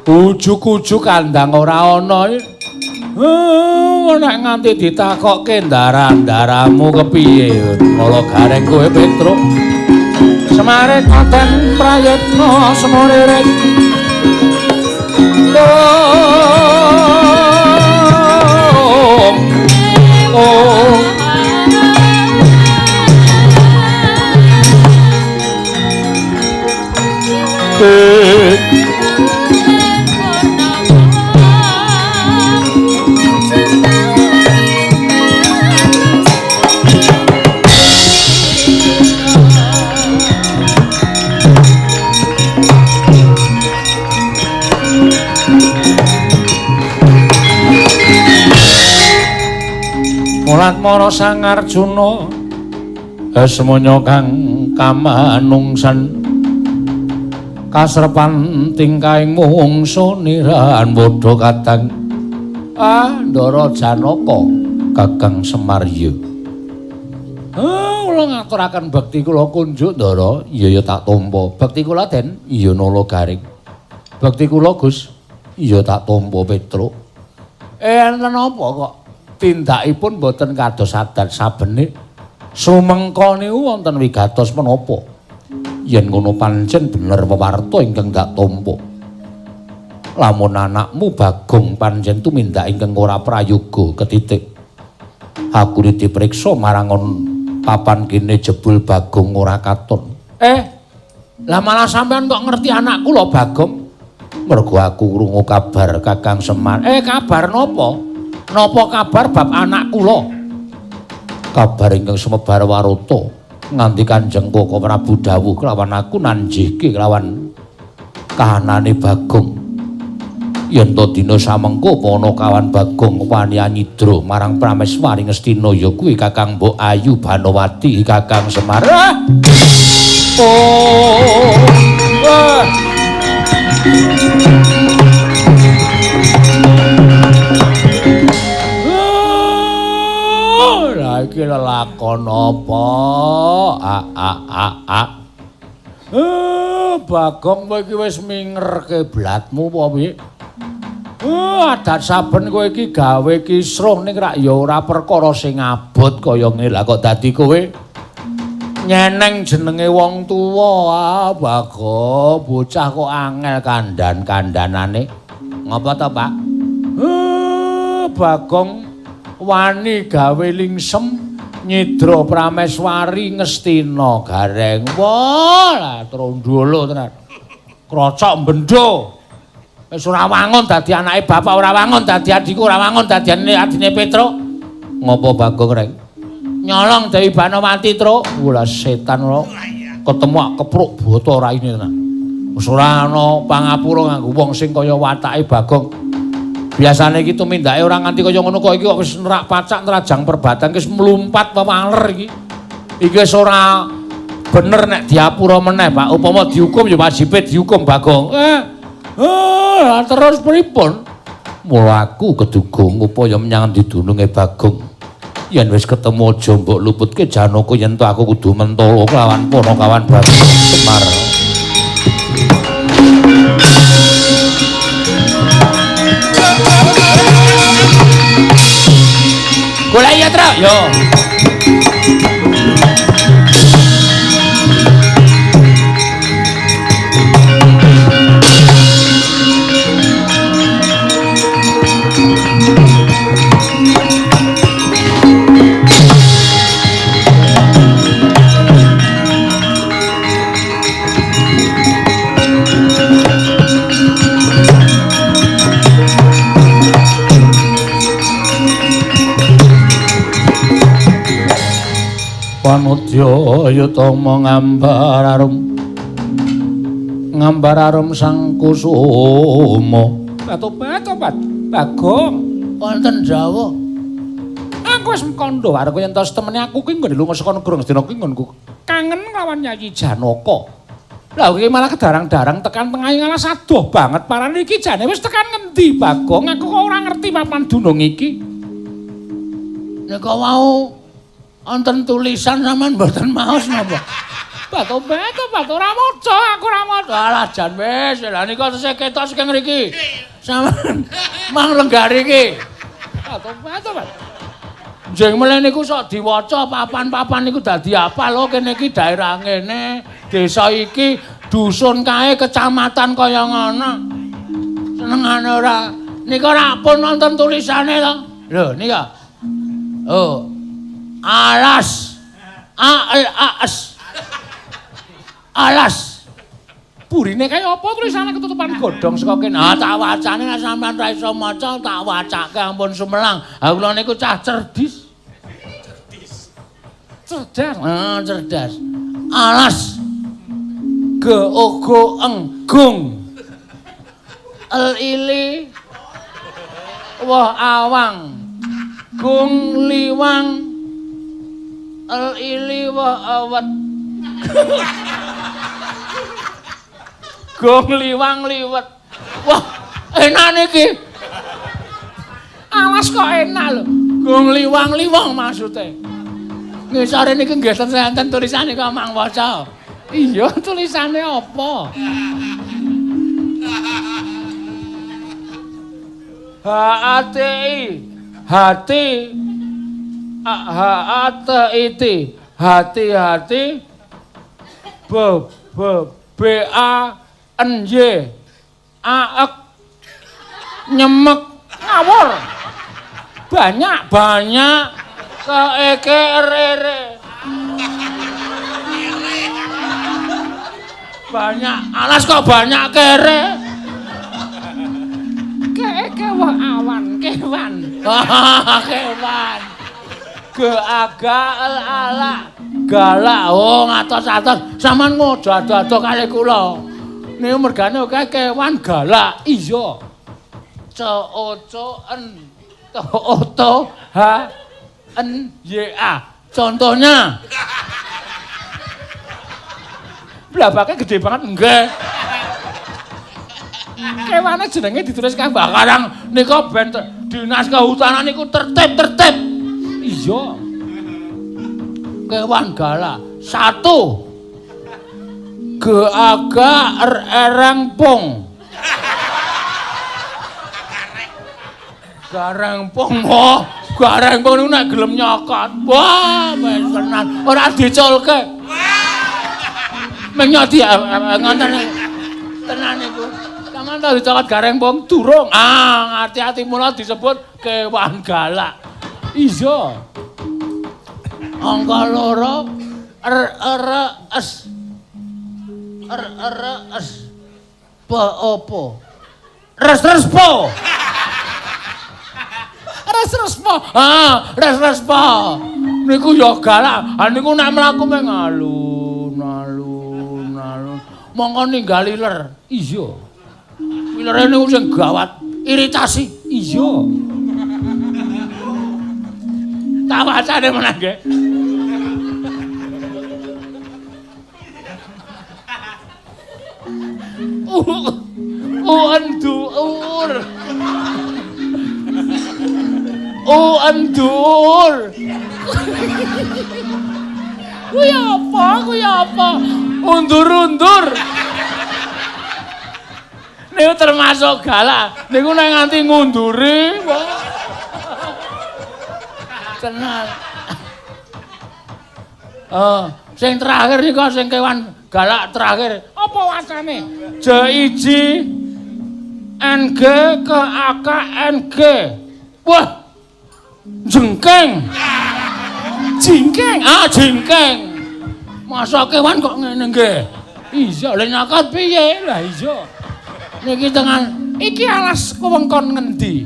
Ujug-ujug kandhang ora ana. Nek nganti ditakokke ndara-ndaramu kepiye? Kala gareng kowe Petruk. Semare katen prayitna semuriring. Oh. Mulat mara Sang Arjuna semono kang kamanungsan kasrepan tingkahing mungsu niran bodho kadang Ndara Janaka Kakang Semarya. Kula ngaturaken bekti kula kunjuk Ndara. Iya ya tak tampa. Bekti kula Den. Iya Nala Garing. Bekti kula Gus. Iya tak tampa Petruk. Enten apa kok tindakipun mboten kados adat sabene? Sumengka niku wonten wigatos menapa? Yen ngono pancen bener wewarta ingkang dak tampa. Lamun anakmu Bagong pancen tumindak ingkang ora prayoga ketitik. Aku dipriksa marang papan kene jebul Bagong ora katon. Lah malah sampean kok ngerti anakku lho Bagong? Mergo aku krungu kabar Kakang Semar. Kabar napa? Napa kabar bab anak kula? Kabar ingkang sumebar warata nganti Kanjeng Koko Prabu dawuh kelawan aku nanjihke kelawan kahanane Bagong. Yen to dina samengko ana kawan Bagong wani anyidra marang Prameswari Ngastina ya kuwi Kakang Mbok Ayu Banowati Kakang Semar.
sepuh. Wah. Lah iki lelakon apa? A a a a. Bagong kowe iki wis mingerke blatmu apa piye? Adat saben kowe iki gawe kisruh ning rak ya ora perkara sing abot kaya ngene. Lah kok dadi kowe nyeneng jenenge wong tuwa. Ah, Bagong, bocah kok angel kandhan-kandhanane. Ngapa to, Pak? Bagong wani gawe lingsem nyidra Prameswari Ngastina Gareng. Wah, lah trondolo tenan. Krocok bendo. Wis ora wangun dadi anake bapak, ora wangun dadi adhiku, ora wangun dadi adine Petruk. Ngopo Bagong reng? Nyolong Dewi Banowati, Truk. Wah, setan ora. Ketemu kepruk boto raine tenan. Wis ora ana pangapura nganggo wong sing kaya watake Bagong. Biasane iki tumindake ora nganti kaya ngono kok iki kok wis nerak pacak nerajang perbatan wis mlumpat pewaler iki. Iki wis ora bener nek diapura meneh, Pak. Upama dihukum ya wajibe dihukum Bagong. Terus pripun? Mula aku keduga ngupaya menyang didununge Bagong. Yen wis ketemu aja mbok luputke Janaka yen to aku kudu mentolo kelawan Panakawan Bagong Semar. Golek ya, Truk. Yo. Panudya yutama ngambar arum ngambar arum sang kusuma.
Tobat tobat Bagong
wonten dawuh.
Aku wis kandha arep yen tos temene aku ki nggone lunga saka negara Ngastina ki nggonku kangen lawan Yayi Janaka. Lah iki malah kedarang-darang tekan tengah ngalas adoh banget parane iki jane wis tekan ngendi Bagong? Aku kok ora ngerti papan dunung iki.
Nek wau wonten tulisan sampean mboten maos napa?
Tobat tobat ora maca aku ora maca.
Alah jan wis lha nika tesih ketok saking ngriki. Sampean mang lenggar iki.
Tobat tobat.
Njing mele niku sok diwaca papan-papan niku dadi apal lho kene iki daerah ngene, desa iki, dusun kae kecamatan kaya ngono. Senengane ora. Nika ora pun wonten tulisane to. Lho nika. Oh. Alas. A L A S. Alas.
Burine kaya apa tulisane ketutupan godhong
saka kene. Ah tak wacane nek sampean ra iso maca tak wacake ampun sumelang. Ha kula niku cah cerdis.
Cerdis. Cerdas.
Ah cerdas. Alas. G O G eng gung. L ili. Wah awang. Gung liwang. El ili wah awet. Gong liwang liwet. Wah, enak niki.
Awas kok enak lho.
Gong liwang liwang maksude. Ngisore niki nggih enten tulisane kok mang waca.
Iya, tulisane apa?
H A T I H T H A T I T hati-hati B B B A N Y A E nyemek
ngawur banyak
banyak K E K R R banyak alas kok banyak kere
ke ke wah awan kewan
kewan G A G L A L galak oh ngatos-atos sampean ngojo ado-ado kali kula niku mergane akeh kewan galak
iya
C O C N T O T H N Y A contohnya
Blabake gede banget nggih. Kewane jenenge ditulis kang Bakarang nika ben dinas kehutanan niku tertib-tertib. Iya. Kewan galak. 1. G A G R ereng pung. Gareng pung, wah, gareng pung niku nek gelem nyokot. Wah, wis tenan, ora diculke. Menyoti ngoten tenan niku. Sampeyan tau dicokot gareng pung durung. Ah, ati-ati mula disebut kewan galak. Iya. Angka 2 R R S. R R S. P opo? Res res po. Res res po. Ah, res res po. Niku ya galak. Ha niku nek mlaku meng alun alun alun. Mongko ninggal iler. Iya. Ilere niku sing gawat, iritasi. Iya. Tak wacane meneh nggih. Uendur. Uendur. Kuwi apa? Kuwi apa? Undur-undur. Niku termasuk galak. Niku nek nganti ngunduri. Tenan. Oh, sing terakhir niku sing kewan galak terakhir. Apa wacane? J I J N G K A K N G. Wah. Jengkeng. Jingkeng. Ah, jingkeng. Masa kewan kok ngene nggih? Iya, lha nyokot piye? Lah iya. Niki tengan iki alas wewengkon ngendi?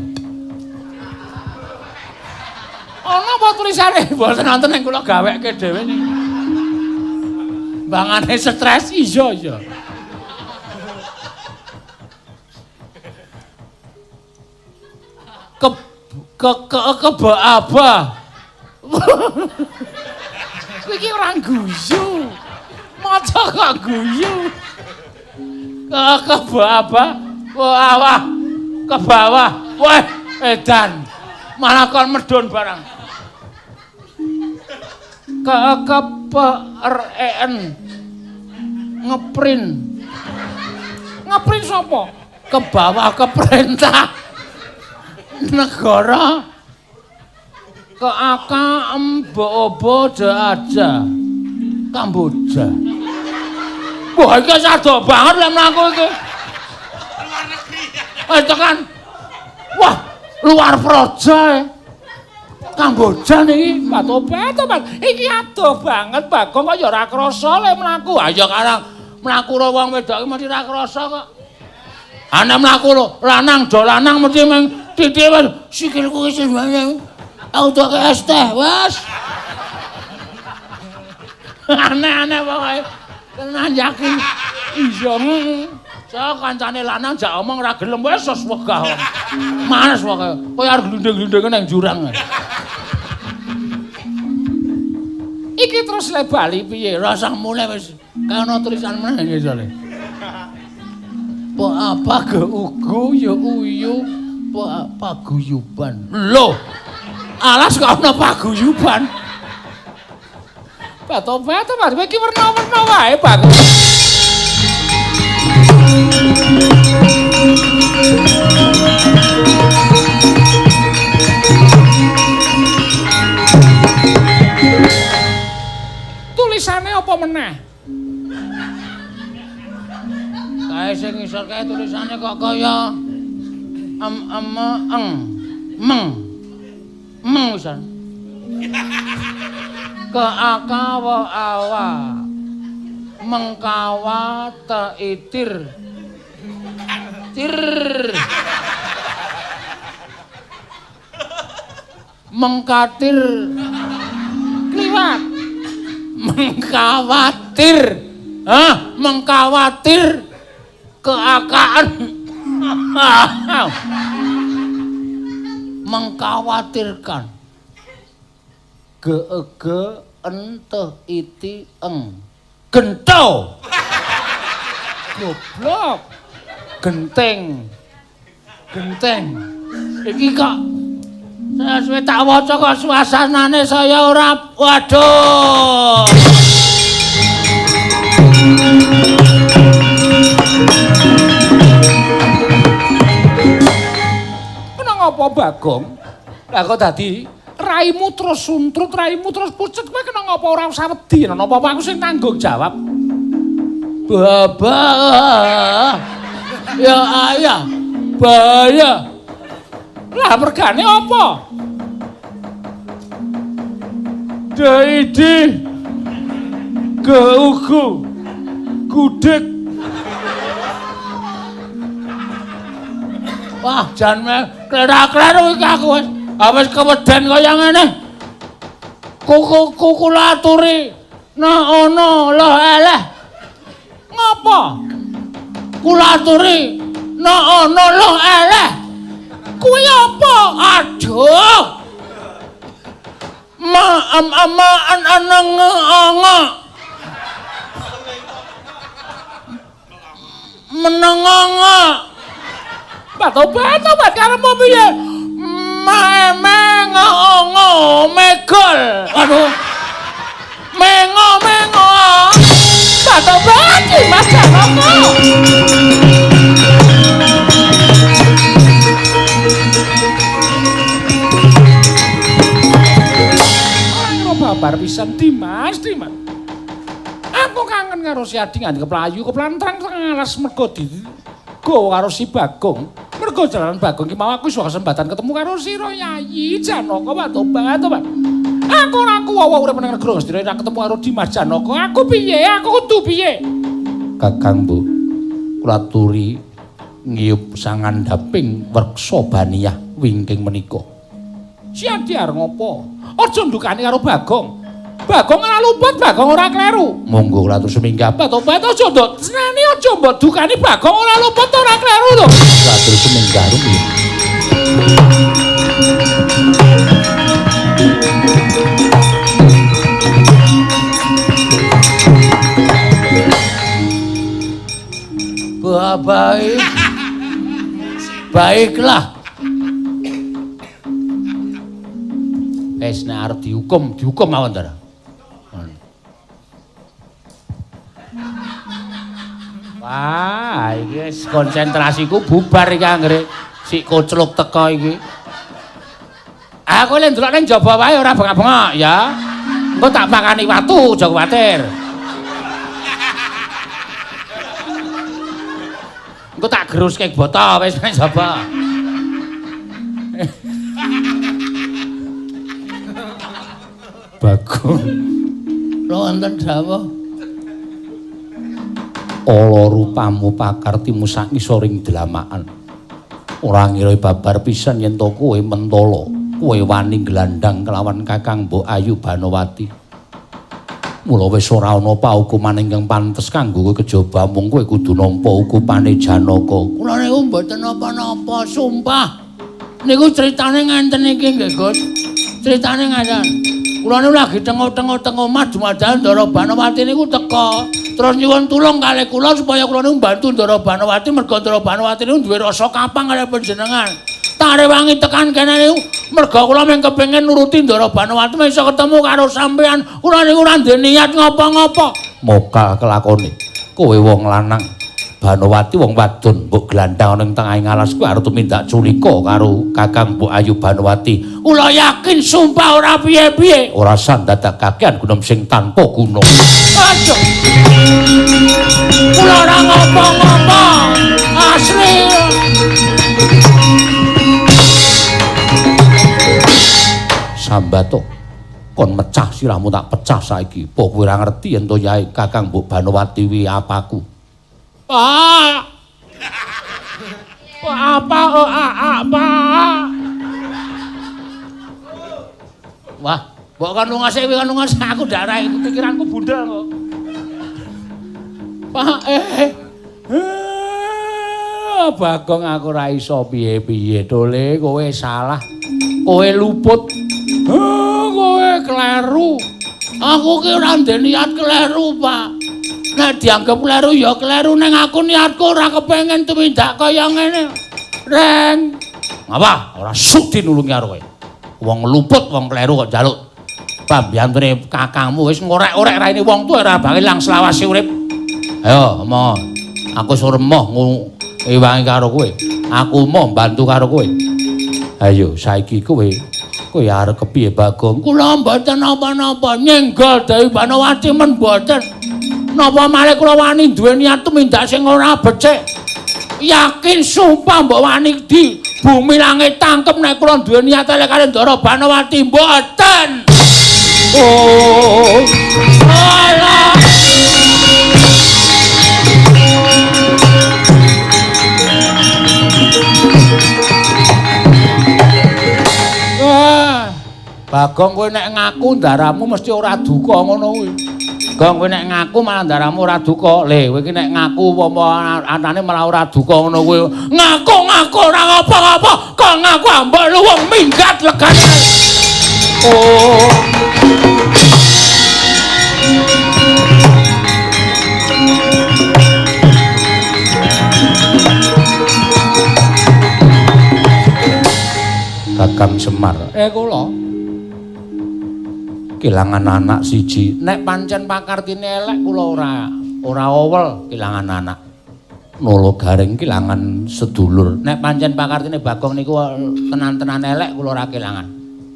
Ana apa tulisane? Mboten wonten ning kula gawekke dhewe niki. Bangane stres iya iya. Ke ke ke ke apa? Kowe iki ora guyu. Maca kok guyu. Ke ke apa? Wah, ke bawah. Wah, edan. Malah kon medhun barang. Ke ke P R E N. Ngeprin. Ngeprin sapa? Ke bawah ke perintah negara. Ke A K M B O B D A J. Kamboja. Wah, iki sado banget lek mlaku iki.
Luar negeri.
Tekan. Wah, luar proja. Kamboja niki
Batobat, iki adoh banget Bagong kok ya ora krasa lek mlaku.
Ha ya karang mlaku ro wong wedok iki mesti ora krasa kok. Ana mlaku lho, lanang do lanang mesti meng titik wis sikilku iki sing aku doke es teh, wes. Aneh-aneh pokoke. Tenan yakin. Iya. Sok kancane lanang jak omong ora gelem wis wis wegah. Males pokoke. Kowe arep glunding-glundinge nang jurang.
Iki terus le bali piye?
Rasah mulih wis. Kae ana tulisan meneh ngisore. Apa apa ge ugu ya uyu paguyuban. Lho. Alas kok ana paguyuban.
Bato-bato Mas, kowe iki werna-werna wae, Bang. Tulisane apa meneh?
Kae sing ngisor kae tulisane kok kaya em em eng meng meng wisan. Ke a ka wa awa mengkawa teitir tir mengkatir
kliwat
mengkawatir ah mengkawatir keakaan mengkhawatirkan ge ge ente iti eng gento.
Goblok.
Genteng. Genteng. Iki kok saya suwe tak waca kok suasanane saya ora waduh.
Kena ngapa Bagong? Lah kok dadi raimu terus suntrut, raimu terus pucet, kowe kena ngapa ora usah wedi, napa aku sing tanggung jawab.
Bapak. Ya ayah. Bahaya.
Lah mergane apa?
Deidi geugu gudeg. Wah, jan klerak-kleru iki aku wis. Wis keweden kaya ngene. Kuku kula aturi nah ana loh eleh.
Ngapa?
Kula aturi nah ana loh eleh.
Kuwi apa?
Aduh. Ma am ama an anang anga. Menenganga.
Batobat karepmu piye?
Ma mengo megol. Aduh. Mengo mengo.
Batobat Mas Janaka. Babar pisan Dimas, Dimas. Aku kangen karo si Adi nganti keplayu, keplantrang tengah alas mergo digowo karo si Bagong. Mergo jalanan Bagong ki mau aku iso kesempatan ketemu karo sira Yayi Janaka tobat tobat. Aku ora kuwawa urip nang negara Ngastina ora ketemu karo Dimas Janaka. Aku piye? Aku kudu piye?
Kakang Bu, kula aturi ngiyup sangandhaping wreksa baniyah wingking menika.
Si Adi arep ngopo? Aja ndukani karo Bagong. Bagong ora luput, Bagong ora kleru.
Monggo kula atur suminggah.
Tobat aja ndok seneni aja mbok dukani Bagong ora luput ora kleru lho.
Kula atur suminggah rumiyin. Baik. Baiklah. Wis nek arep dihukum, dihukum mawon ta. Wah, iki wis konsentrasiku bubar iki anggere si kocluk teko iki. Aku lek ndelok ning jaba wae ora bengak-bengok ya. Engko tak pakani watu, aja kuwatir. Engko tak geruske boto wis ning jaba. Bagong. Lho wonten dawuh. Ala rupamu pakartimu sak ngisoring dlamakan. Ora ngira babar pisan yen to kowe mentala, kowe wani glandang kelawan Kakang Mbok Ayu Banowati. Mula wis ora ana paukuman ingkang pantes kanggo kowe kejaba mung kowe kudu nampa hukumane Janaka. Kula niku mboten napa-napa, sumpah. Niku critane ngenten iki nggih, Gus. Critane ngaten. Kula niku lagi tengok-tengok teng omah dumadakan Ndara Banowati niku teka. Terus nyuwun tulung kalih kula supaya kula niku mbantu Ndara Banowati merga Ndara Banowati niku duwe rasa kapang kalih panjenengan. Tak rewangi tekan kene niku merga kula mung kepengin nuruti Ndara Banowati iso ketemu karo sampean. Kula niku ora ndek niat ngapa-ngapa. Moka kelakone. Kowe wong lanang, Banowati wong wadon, mbok glandang ning tengahing alas kuwi arep tumindak culika karo Kakang Mbok Ayu Banowati. Kula yakin sumpah ora piye-piye. Ora sandadak kakean gunung sing tanpa guna. Aduh. Kula ora ngapa-ngapa. Asli. Sambato. Kon mecah sirahmu tak pecah saiki. Apa kowe ora ngerti yen to Yai Kakang Mbok Banowati wi apaku? Pak. Apa oh a Pak. Wah, mbok kon lunga sik kon lunga sik aku darah iku pikiranku bundel kok. Pak Bagong aku ora iso piye-piye tole kowe salah. Kowe luput. Kowe kleru. Aku ki ora ndek niat kleru, Pak. Nek dianggep kleru ya kleru ning aku niatku ora kepengin tumindak kaya ngene. Reng. Ngapa? Ora sudi nulungi karo kowe. Wong luput wong kleru kok njaluk pambiyantune kakangmu wis ngorek-orek raine wong tuwa ora bakal ilang selawase urip. Ayo omong. Aku wis remoh ngewangi karo kowe. Aku moh bantu karo kowe. Ayo saiki kowe kowe arep kepiye Bagong? Kula mboten napa-napa nyenggol Dewi Banowati men mboten. Napa malih kula wani duwe niat tumindak sing ora becik. Yakin sumpah mbok wani di bumi langit tangkep nek kula duwe niat elek karo Ndara Banowati mboten. Oh. Alah. Wah, Bagong kowe nek ngaku ndaramu mesti ora duka ngono kuwi. Gong kowe nek ngaku malah ndaramu ora duka. Le kowe iki nek ngaku apa anane malah ora duka ngono kuwi. Ngaku-ngaku ora apa-apa, kok ngaku ambek luwung minggat legane. Oh. Kakang Semar. Kula kelangan anak siji. Nek pancen pakartine elek kula ora owel kelangan anak. Nolo garing kelangan sedulur. Nek pancen pakartine Bagong niku tenan-tenan elek kula ora kelangan.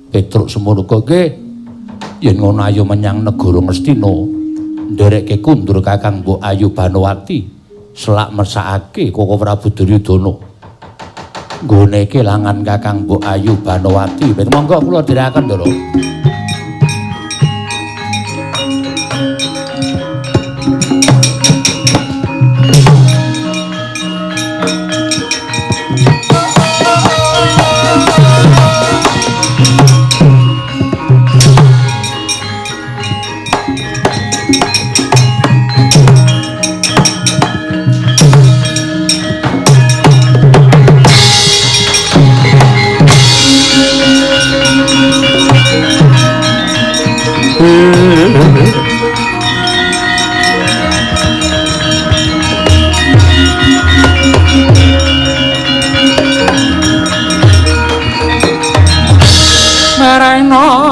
Petruk semono nggih. Yen ngono ayo menyang negara Ngastina. Nderekke kundur Kakang Mbok Ayu Banowati selak mesakake Koko Prabu Duryudana. Nggone kelangan Kakang Mbok Ayu Banowati. Monggo kula dherekaken, Ndara.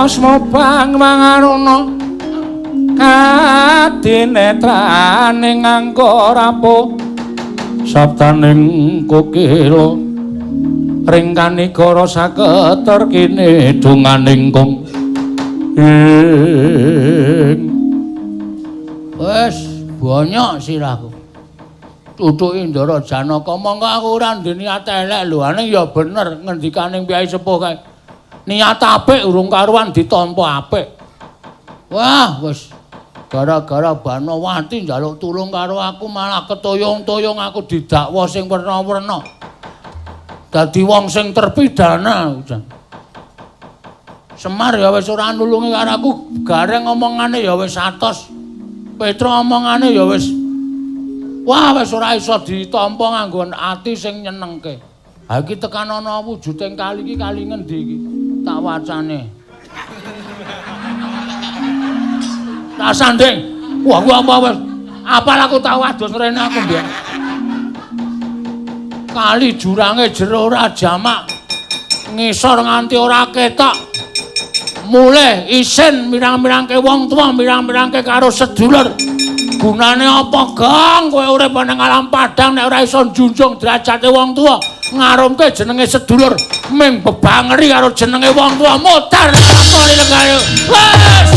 Smobang mangaruna kadinetraning angka rapuh sabdaning kokila ring kanigara saketer kene donganing kung ing.
Wis bonyok sirahku. Tutuki Ndara Janaka mongko aku ora ndek niat elek lho, ane ya bener ngendikaning piyai sepuh kae. Niat apik urung karuan ditampa apik. Wah, wis gara-gara Banowati njaluk tulung karo aku malah ketoyong-toyong aku didakwa sing werna-werna. Dadi wong sing terpidana. Semar ya wis ora nulungi karo aku, Gareng omongane ya wis atos. Petra omongane ya wis wah wis ora iso ditampa nganggo ati sing nyenengke. Ha iki tekan ana wujuding kali iki kali ngendi iki? Tak wacane. Tak sanding. Wah, gua apa wis. Apal aku tau adus rene aku mbiyen. Kali jurange jero ora jamak. Ngisor nganti ora ketok. Mulih isin mirang-mirangke wong tuwa, mirang-mirangke karo sedulur. Gunane apa, Gong? Kowe urip nang alam padang nek ora iso njunjung derajate wong tuwa, ngarumke jenenge sedulur ming bebangeri karo jenenge wong tuwa modar lakoni legane. Wes.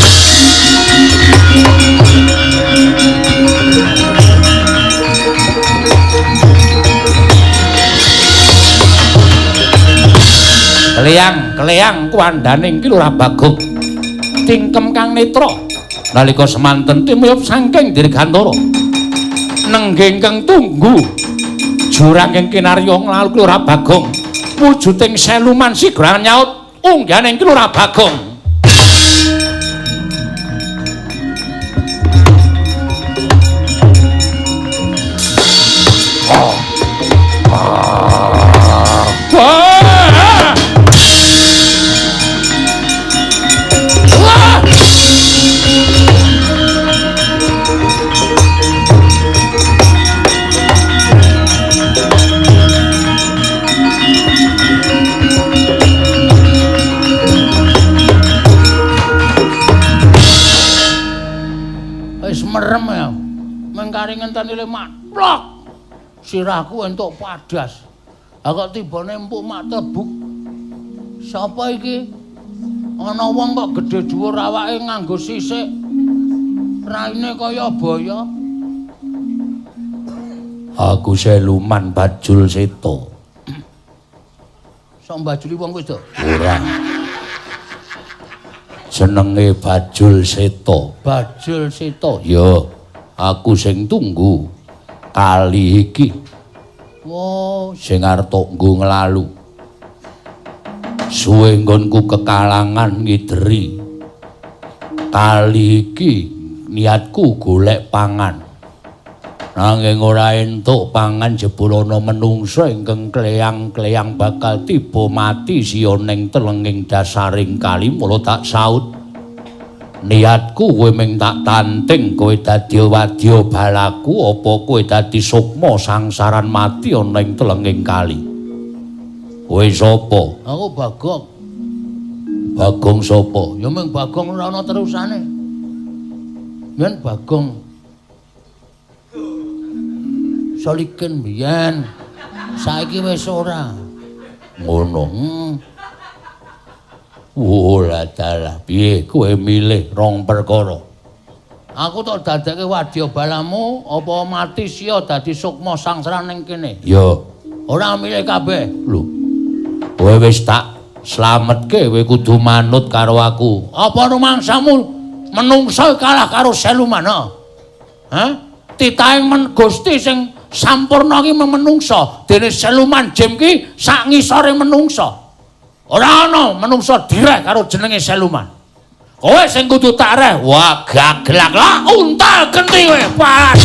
Keleyang, keleyang kuwandaning ki Lurah Bagong. Tingkem kang netra nalika semanten timuyup saking Dirgantara. Nenggih ingkang tunggu jurang ing kinarya nglalu Lurah Bagong. Wujuding seluman sigra nyaut ungganing ki Lurah Bagong.
Ngenteni le mak plok. Sirahku entuk padas. Ha kok tibane empuk mak tebuk. Sapa iki? Ana wong kok gedhe dhuwur awake nganggo sisik. Raine kaya baya.
Aku Siluman Bajul Seta.
Sok mbajuli wong wedok?
Ora. Jenenge Bajul Seta.
Bajul Seta.
Ya, aku sing tunggu kali iki.
Oh,
sing arep tok nggo nglalu. Suwe nggonku kekalangan ngideri. Kali iki niatku golek pangan. Nanging ora entuk pangan jebul ana menungsa ingkang kleyang-kleyang bakal tiba mati siya ning telenging dasaring kali mula tak saut. Niatku kowe ming tak tanting kowe dadi wadya balaku apa kowe dadi sukma sangsaran mati ana ing telenging kali. Kowe sapa?
Aku Bagong.
Bagong sapa?
Ya ming Bagong ora ana terusane. Yen Bagong Solikin biyen. Saiki wis ora.
Ngono. Ora dalah piye kowe milih rong perkara.
Aku tok dadekke wadya balamu apa mati siya dadi sukma sangsara ning kene.
Ya,
ora milih kabeh.
Lho. Kowe wis tak slametke, kowe kudu manut karo aku.
Apa rumangsamu menungsa kalah karo Siluman? Hah? Titahing men Gusti sing sampurna ki menungsa, dene Siluman Jim ki sak ngisore menungsa. Ora ana menungsa direh karo jenenge Siluman. Kowe sing kudu tak reh.
Wah, gaglak
lah untal genti kowe. Pas.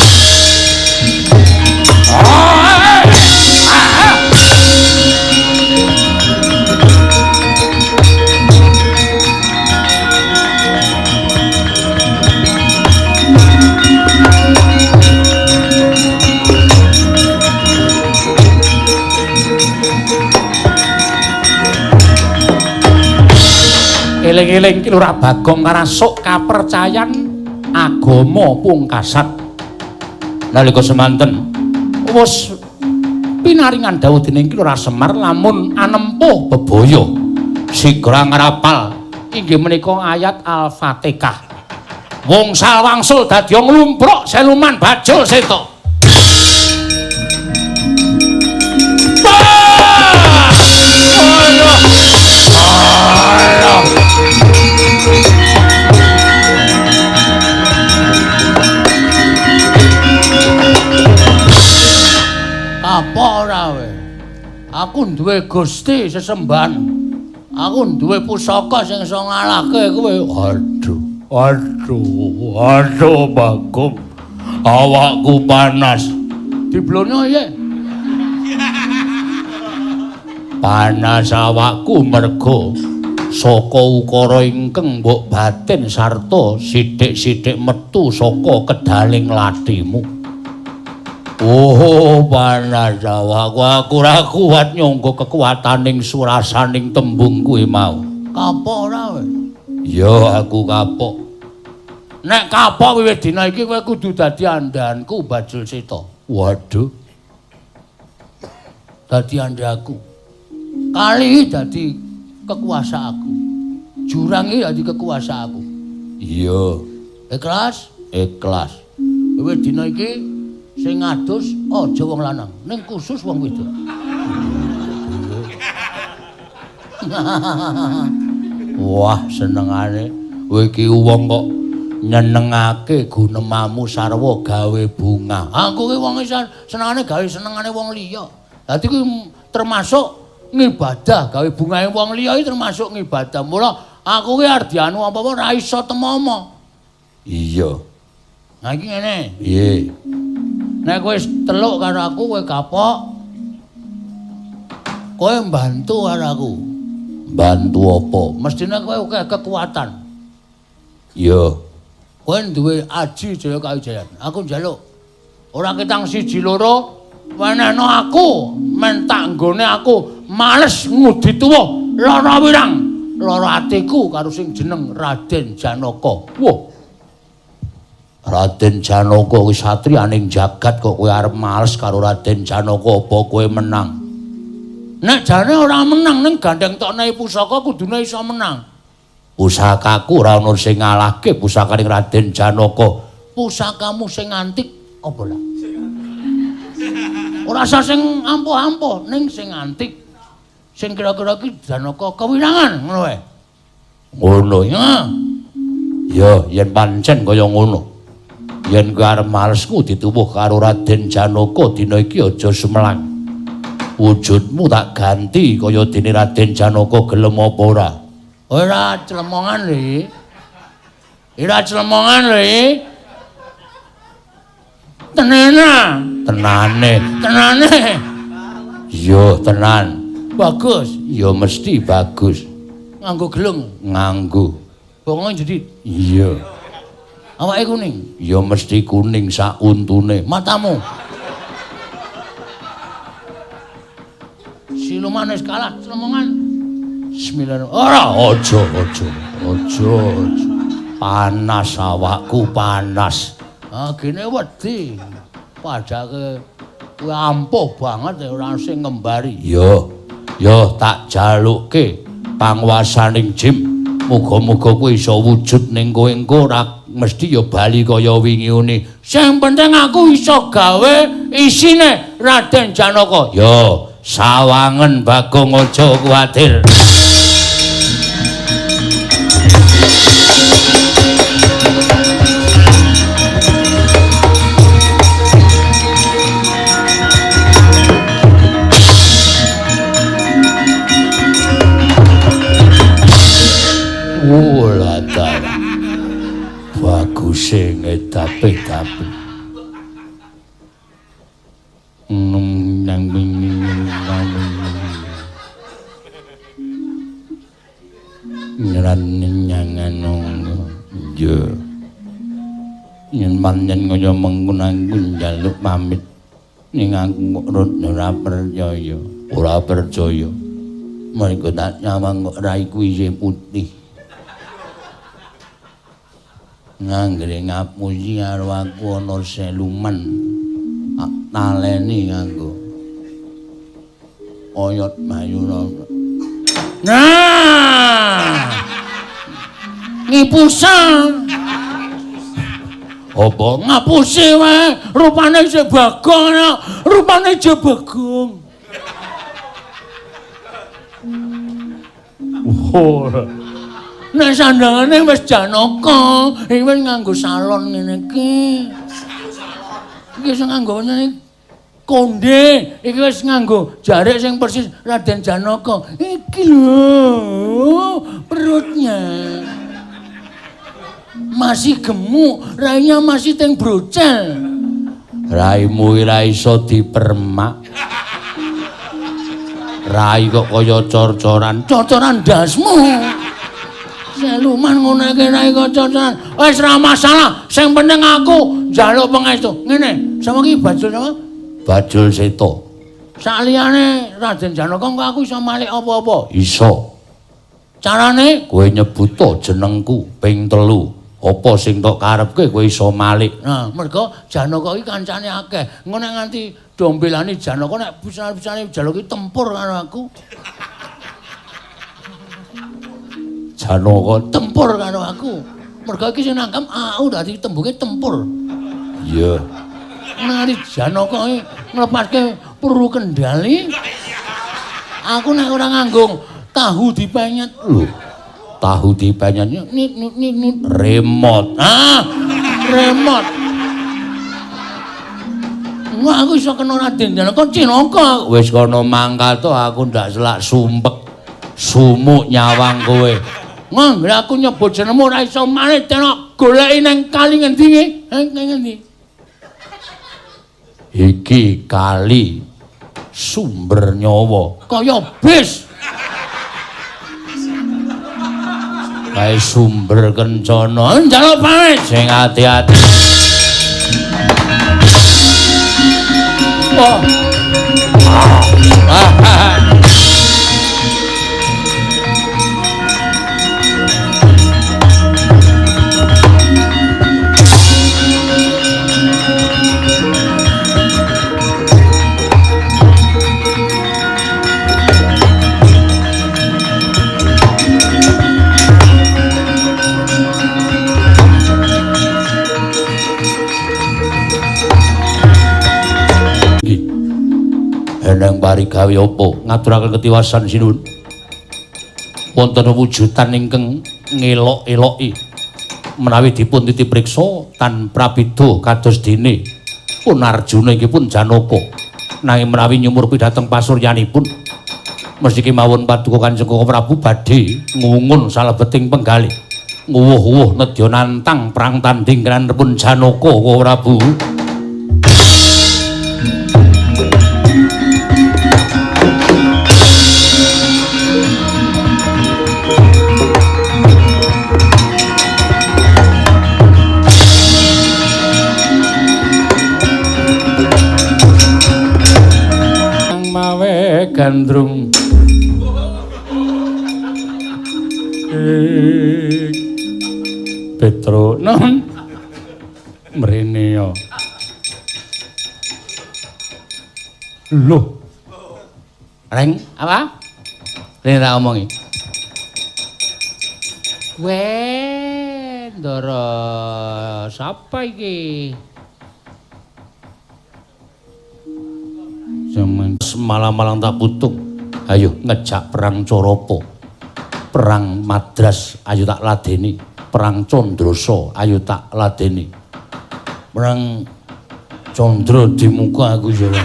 Eling-eling Ki Lurah Bagong karasuk kapercayan agama pungkasan.
Nalika semanten
wis pinaringan dawuh dening Ki Lurah Semar lamun anempuh
bebaya sigra ngrapal
inggih menika ayat Al-Fatihah. Wongsal wangsul dadi nglumpruk Siluman Bajul Seta.
Apa ora kowe? Aku duwe Gusti sesembahan. Aku duwe pusaka sing iso ngalahke kowe.
Aduh, aduh, aduh Bagong. Awakku panas.
Diblonyo piye?
Panas awakku mergo saka ukara ingkang mbok batin sarta sithik-sithik metu saka kedaling lathimu. Oh, panas awakku, aku ora kuat nyangga kekuataning surasaning tembung kuwi mau.
Kapok ora kowe?
Ya, aku kapok.
Nek kapok wiwit dina iki kowe kudu dadi andhanku Bajul Seta.
Waduh.
Dadi andhaku. Kali dadi kekuasaanku. Jurang iki dadi kekuasaanku.
Iya.
Ikhlas?
Ikhlas.
Wiwit dina iki sing ngadus aja wong lanang, ning khusus wong wedok.
Wah, senengane kowe iki wong kok nyenengake gunemamu sarwa gawe bunga.
Aku ki wong senengane gawe senengane wong liya. Dadi kuwi termasuk ngibadah, gawe bungahe wong liya iki termasuk ngibadah. Mula aku ki arep dianu apa-apa ora iso temomo.
Iya.
Nah iki ngene.
Piye?
Nek kowe teluk karo aku kowe kapok. Kowe mbantu karo aku.
Mbantu apa?
Mestine kowe akeh kekuatan.
Iya.
Kowe duwe aji Jaya Kawijayan. Aku njaluk. Ora ketang siji loro wenehno aku, men tak nggone aku males ngudi tuwa lara wirang, lara atiku karo sing jeneng Raden Janaka. Wah.
Raden Janaka kuwi satriyaning jagat kok kowe arep males karo Raden Janaka apa kowe menang?
Nek jane ora menang ning gandeng tokne pusaka kudune iso menang.
Pusakaku ora ono sing ngalahke pusakaning Raden Janaka.
Pusakamu sing antik apa lah? Ora usah sing ampuh-ampuh ning sing antik. Sing kira-kira iki Janaka kewirangan ngono wae.
Ngono ya. Ya yen pancen kaya ngono. Yen kowe arep malesku dituwuh karo Raden Janaka dina iki aja sumelang. Wujudmu tak ganti kaya dene Raden Janaka gelem apa ora?
Ora clemongan lho. Ora clemongan lho. Tenana.
Tenane.
Tenane.
Iya, tenan.
Bagus.
Ya mesti bagus.
Nganggo gelung.
Nganggo.
Bongo jedit.
Iya.
Awake kuning.
Ya mesti kuning sak untune.
Matamu. Siluman wis kalah clemongan. Bismillahirrahmanirrahim.
Ora, aja, aja. Aja, aja. Panas awakku, panas.
Ah, gene wedi. Padake kuwi ampuh banget ora sing ngembari.
Ya, ya tak jalukke panguwasaning Jim. Muga-muga kuwi iso wujud ning kowe engko ora mesti ya bali kaya wingi une.
Sing penting aku iso gawe isine Raden Janaka.
Ya, sawangen Bagong aja kuwatir. Baguse ngedape-dape. Yen pancen kaya mengkono aku njaluk pamit ning aku kok ora percaya. Ora percaya. Mergo tak nyawang kok raiku isih putih. Nganggere ngapusi karo aku ana seluman. Tak taleni nganggo oyot mayura.
Nah. Ngipusan.
Apa
ngapusi wae? Rupane isih Bagong, rupane isih Bagong.
Ora.
Nek sandangane wis Janaka, iki wis nganggo salon ngene iki. Iki sing nganggo ngene konde, iki wis nganggo jarik sing persis Raden Janaka. Iki lho, perutnya masih gemuk, rainya masih teng brocel.
Raimu ora iso dipermak. Rai kok kaya cor-coran,
cor-coran ndasmu. Siluman ngono iki rai kok cor-coran. Wis ora masalah, sing penting aku njaluk pangestu. Ngene, sama iki Bajul sama?
Bajul Seto.
Saliyane Raden Janaka engko aku iso malik apa-apa?
Iso.
Carane
kowe nyebuta jenengku ping 3. Apa sing tok karepke kowe iso malik.
Nah, mergo Janaka iki kancane akeh. Engko nek nganti dombelane Janaka nek pisan-pisane njaluk iki tempur karo aku.
Janaka
tempur karo aku. Mergo iki sing nangkep aku dadi tembunge tempur.
Iya.
Nek nganti Janaka iki nglepaske peluru kendali, aku nek ora nganggo tahu dipenyet.
Lho. Tahu dipenyet
nit nit nit nit
remote.
Ah, remote. Wah, aku iso kena Raden Janaka cilaka.
Wis kono mangkat to aku ndak selak sumpek. Sumuk nyawang kowe.
Nggih, aku nyebut jenengmu ora iso maneh tenok goleki nang kali ngendi iki? Nang ngendi?
Iki kali sumber nyawa.
Kaya bis.
Kae sumber kencana.
Njaluk pamit
sing ati-ati.
Oh.
Eneng parigawe apa ngaturaken ketiwasan sinuwun. Wonten wujudan ingkang ngelok-eloki menawi dipun titipriksa tan prabida kados dene pun Arjuna inggih pun Janaka. Nanging menawi nyumurpi dhateng pasuryanipun mesti kemawon paduka Kanjeng Koko Prabu badhe ngungun salebeting penggalih. Nguwuh-uwuh nedya nantang perang tanding kranipun Janaka Koko Prabu. Mawe gandrung Petro non mrene yo. Lho. Reng apa? Rene tak omongi. Weh, Ndara sapa iki? Jaman semalam-malam tak putung. Ayo ngejak perang Coropo. Perang Madras ayo tak ladeni. Perang Condroso ayo tak ladeni. Perang Condro di muka aku ya.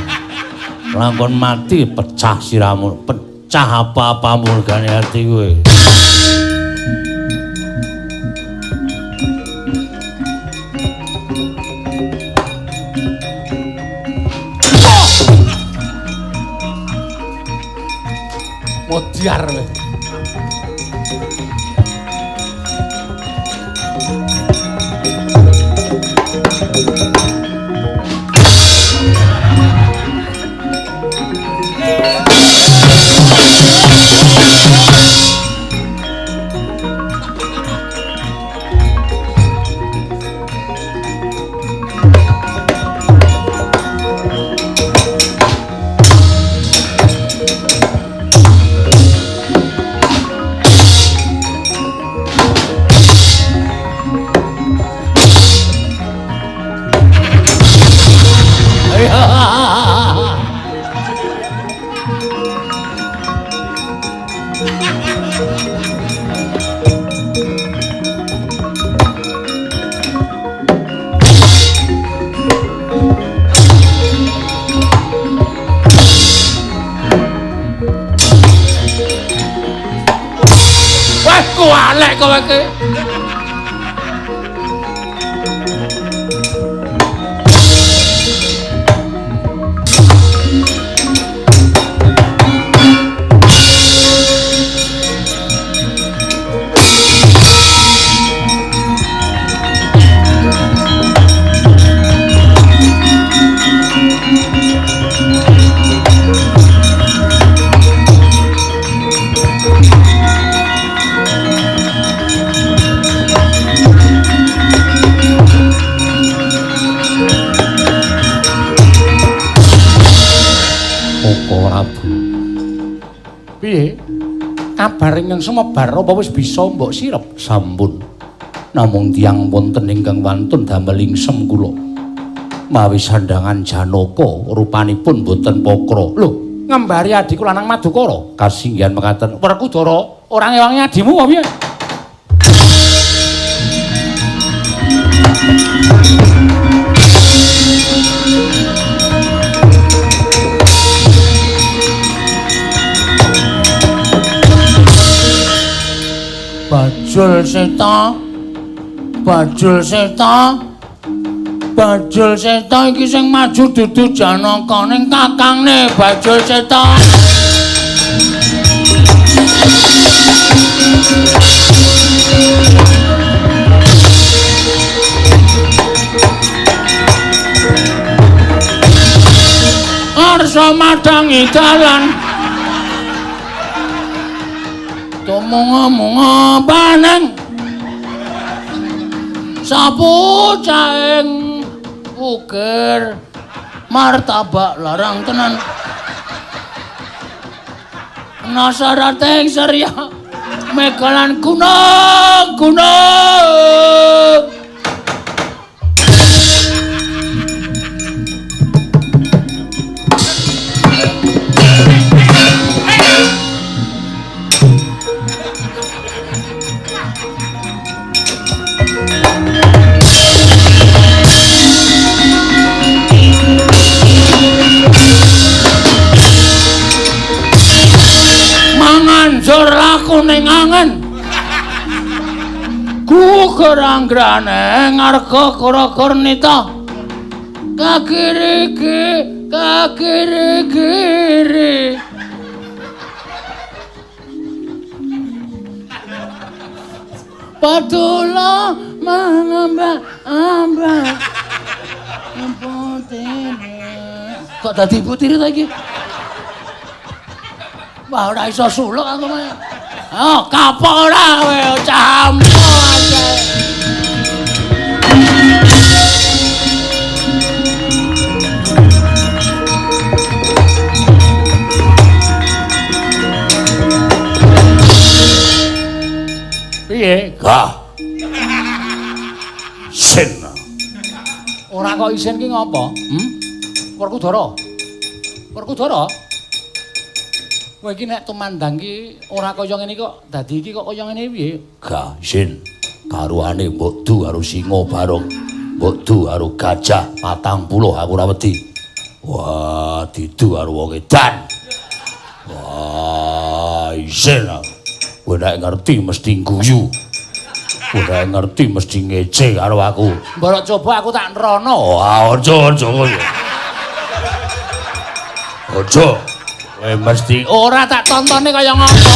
Lakon mati pecah siramu, pecah apa-apamu regane ati kowe.
Modiar kowe. Wah, kualek kowe iki. Piye? Kabar ingkang sumebar apa wis bisa mbok sirep?
Sampun. Namung tiyang wonten ingkang wantun damel ingsem kula. Mawi sandhangan Janaka rupanipun boten pokra.
Lho, ngembari adhiku lanang Madukara.
Kasinggihan mekaten.
Werkudara ora ngewangi adhimu apa piye? Bajul Seta, Bajul Seta, Bajul Seta iki sing maju dudu Janaka ning kakangne Bajul Seta. Arsa madangi dalan. Tumunga-munga paneng sapu caing ukir martabak larang tenan nasarating seria megalan gunung gunung. ning angen. Gugur anggrane ngarga kara-karnita. Kakiri kakiri kiri. Patula mangamba-amba. Kok dadi ibu tiri ta iki? Wah, ora iso suluk aku mah. Oh, kapok ora kowe cah ampuh aja. Piye?
Gah. Sin.
Ora kok isin ki ngopo? Hmm? Werkudara. Werkudara. Kowe iki nek tumandang ki ora kaya ngene kok dadi iki kok kaya ngene piye?
Gah, isin. Karuane mbok du karo singa barong. Mbok du karo gajah 40 aku ora wedi. Wah, didu karo wong edan. Wah, isin. Kowe nek ngerti mesti guyu. Kowe nek ngerti mesti ngece karo aku.
Mborok coba aku tak nrono.
Wah, aja aja kowe. Aja. Kowe mesti
ora tak tontone kaya ngopo.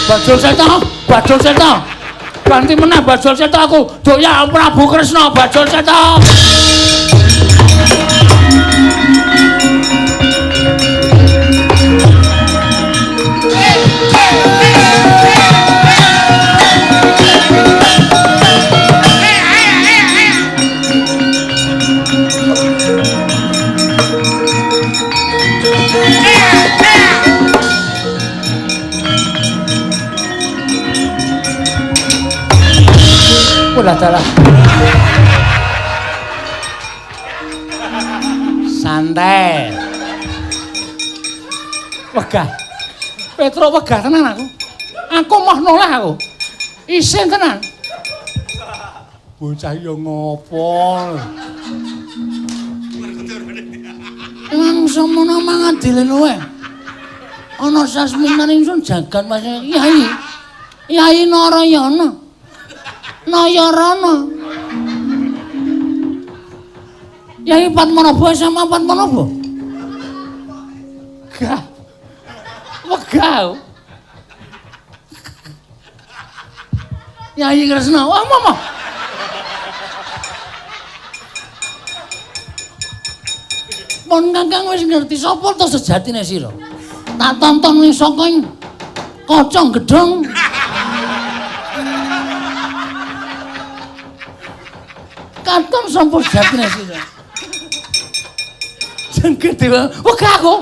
Bajul Seta, Bajul Seta. Ganti meneh Bajul Seta aku. Doya Prabu Kresna Bajul Seta.
Walah dalah. Santai. Wegah. Petro wegah tenan aku. Aku moh noleh aku. Isin tenan. Bocah yo ngopo?
Emang semono mangadile luwe. Ana sasminan ingsun jagan Mas Yai. Yai Narayana. Nayarana. Yai Padmanabha sama Padmanabha.
Gah. Wegah.
Yai Kresna, wah mama. Pon Kakang wis ngerti sapa to sejatine sira. Tak tonton ning saka kaca gedhong. Katon sapa sejatine sira. Jengke dewa, wegah aku.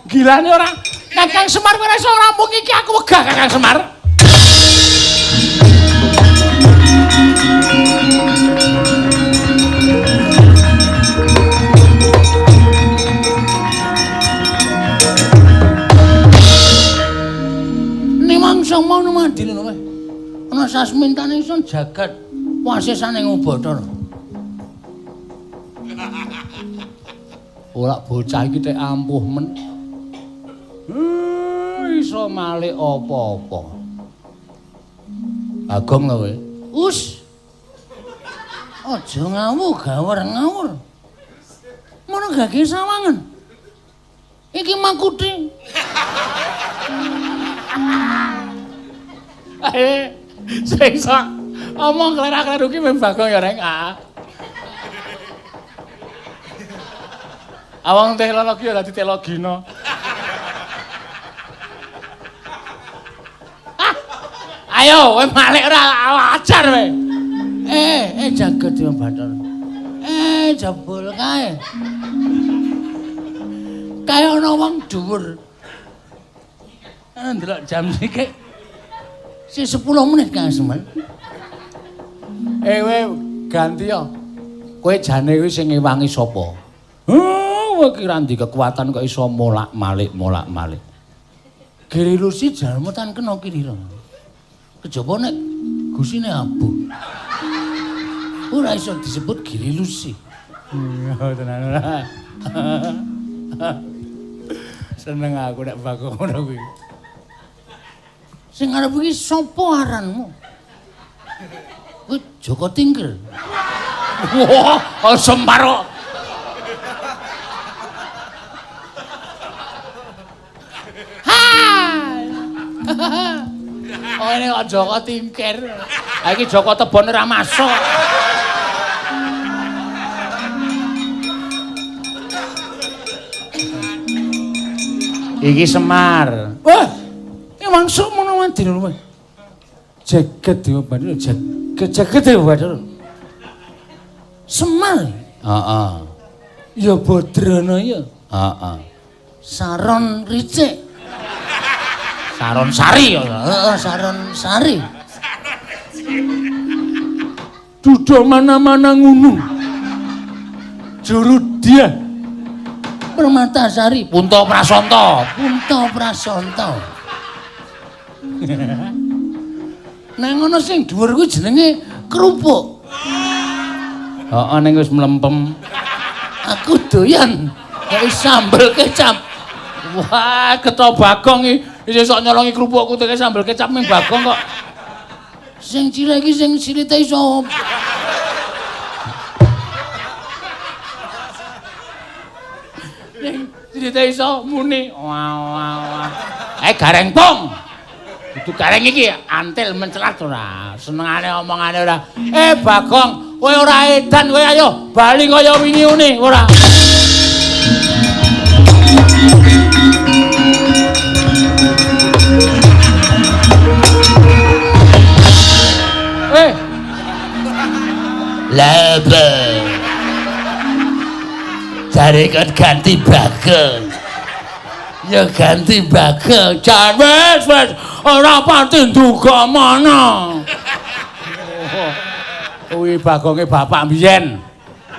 Gilane ora. Kakang Semar ora iso rampung iki aku wegah Kakang Semar.
Nimangsa mau madine kowe. Ana sasmintane ingsun jagat wasesane Bathara.
Ora bocah iki tek ampuh men. Iso malik apa-apa.
Bagong kowe. Us. Aja ngawur gawur ngawur. Mono gage sawangan. Iki makuti.
Sing sok omong klerak-kleru ki mung Bagong ya reng. Awang teknologi ya dadi telogina. Ayo kowe malik ora ajar kowe.
Jaga Dewa Bathara. Jebul kae. Kae ana wong dhuwur. Ndelok jam sithik. Si 10 menit Kang Semen.
Kowe ganti ya.
Kowe jane kuwi sing ngewangi sapa? Kowe ki ra ndhi kekuatan kok iso molak-malik molak-malik. Giri Lusi jalma tan kena kirira. Kejaba nek gusine abuh. Ora iso disebut Giri Lusi. Iya tenan ora. Seneng aku nek Bagong ngono kuwi. Sing arep iki sapa aranmu? Kuwi Joko Tingkir. Wah, Semar. Ha. Oh, ini kok Joko Tingkir. Ha iki Joko Tebon ora masuk. Iki Semar. Wah, iki mangsuk ngono wadine kowe. Jagat Dewa Bathara, jagat jagat Dewa Bathara. Semar.
Heeh.
Ya Badrana ya.
Heeh.
Saron Ricik.
Saron Sari ya.
Heeh, Saron Sari. Duda mana-mana ngunu. Juru dia. Permatasari,
Punta Prasanta,
Punta Prasanta. Nang ngono sing dhuwur kuwi jenenge kerupuk.
Heeh, ning wis mlempem.
Aku doyan kaya sambel kecap.
Wah, getha Bagong iki isih sok nyolongi kerupukku teke sambel kecap ning Bagong kok.
Sing cilik iki sing silite iso.
Sing silite iso muni. Wah wah wah. Gareng pong. Dudu gareng iki antil mencelat ora. Senengane omongane ora. Bagong, kowe ora edan kowe ayo bali kaya wingi une ora.
Lha jare kon ganti Bagong. Ya ganti Bagong.
Jan wis wis ora pati nduga mana. Kuwi Bagonge bapak mbiyen.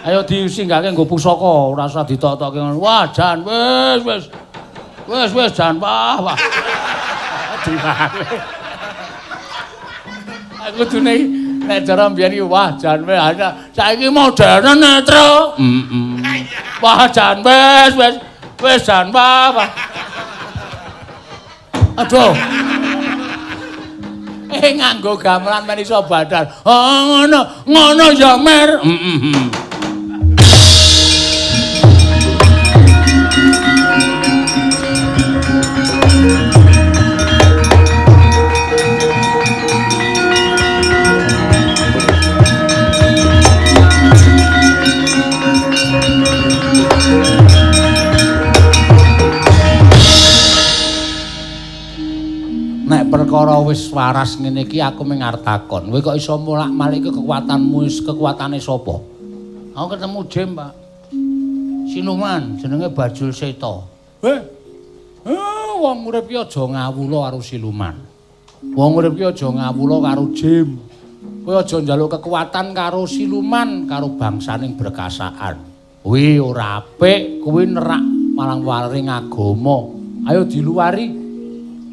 Ayo disinggahke nggo pusaka, ora usah ditok-tokke ngono. Wah, jan wis wis. Wis wis jan wah wah. Diwale. Aku kudune nek cara mbiyen iki wah jan wis saiki modern netro. Heeh. Wah jan wis wis wis jan wah wah. Aduh. Nganggo gamelan men iso badal. Oh ngono, ngono ya Mer. Heeh. Nek perkara wis waras ngene iki aku mung arep takon, kowe kok iso molak-malik kekuatanmu wis kekuatane sapa? Aku ketemu Jem, Pak. Siluman jenenge Bajul Seta. Wong urip ki aja ngawula karo siluman. Wong urip ki aja ngawula karo Jem. Kowe aja njaluk kekuatan karo siluman, karo bangsaning berkasaan. Kuwi ora apik, kuwi nerak marang waring agama. Ayo diluwari.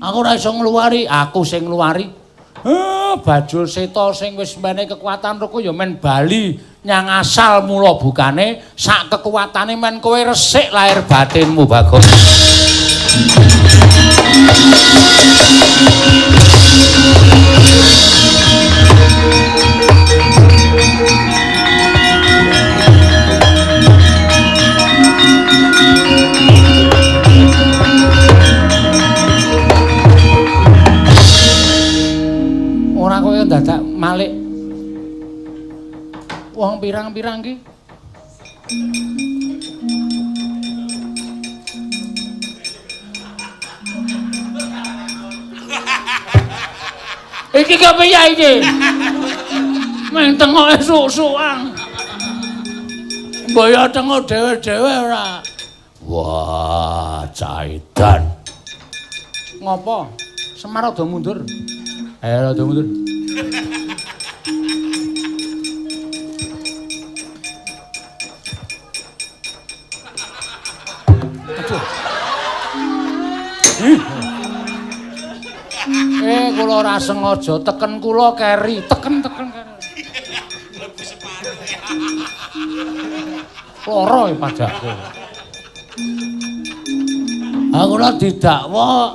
Aku ora iso ngluwari, aku sing ngluwari. Bajul Seta sing wis menehi kekuatan ruku ya men bali nyang asal mula bukane sak kekuatane men kowe resik lahir batinmu Bagong. Ora kowe dadak malik wong pirang-pirang ki. Iki kepiye iki? Meng tengoke suk-sukan. Mbok ya tengok dhewe-dhewe ora. Wah, caidan. Ngopo? Semar rada mundur. Ayo rada mundur.
Kula ora sengaja teken kula keri, teken-teken keri.
Mlebu separuh.
Lara e pajakku. Ah kula didakwa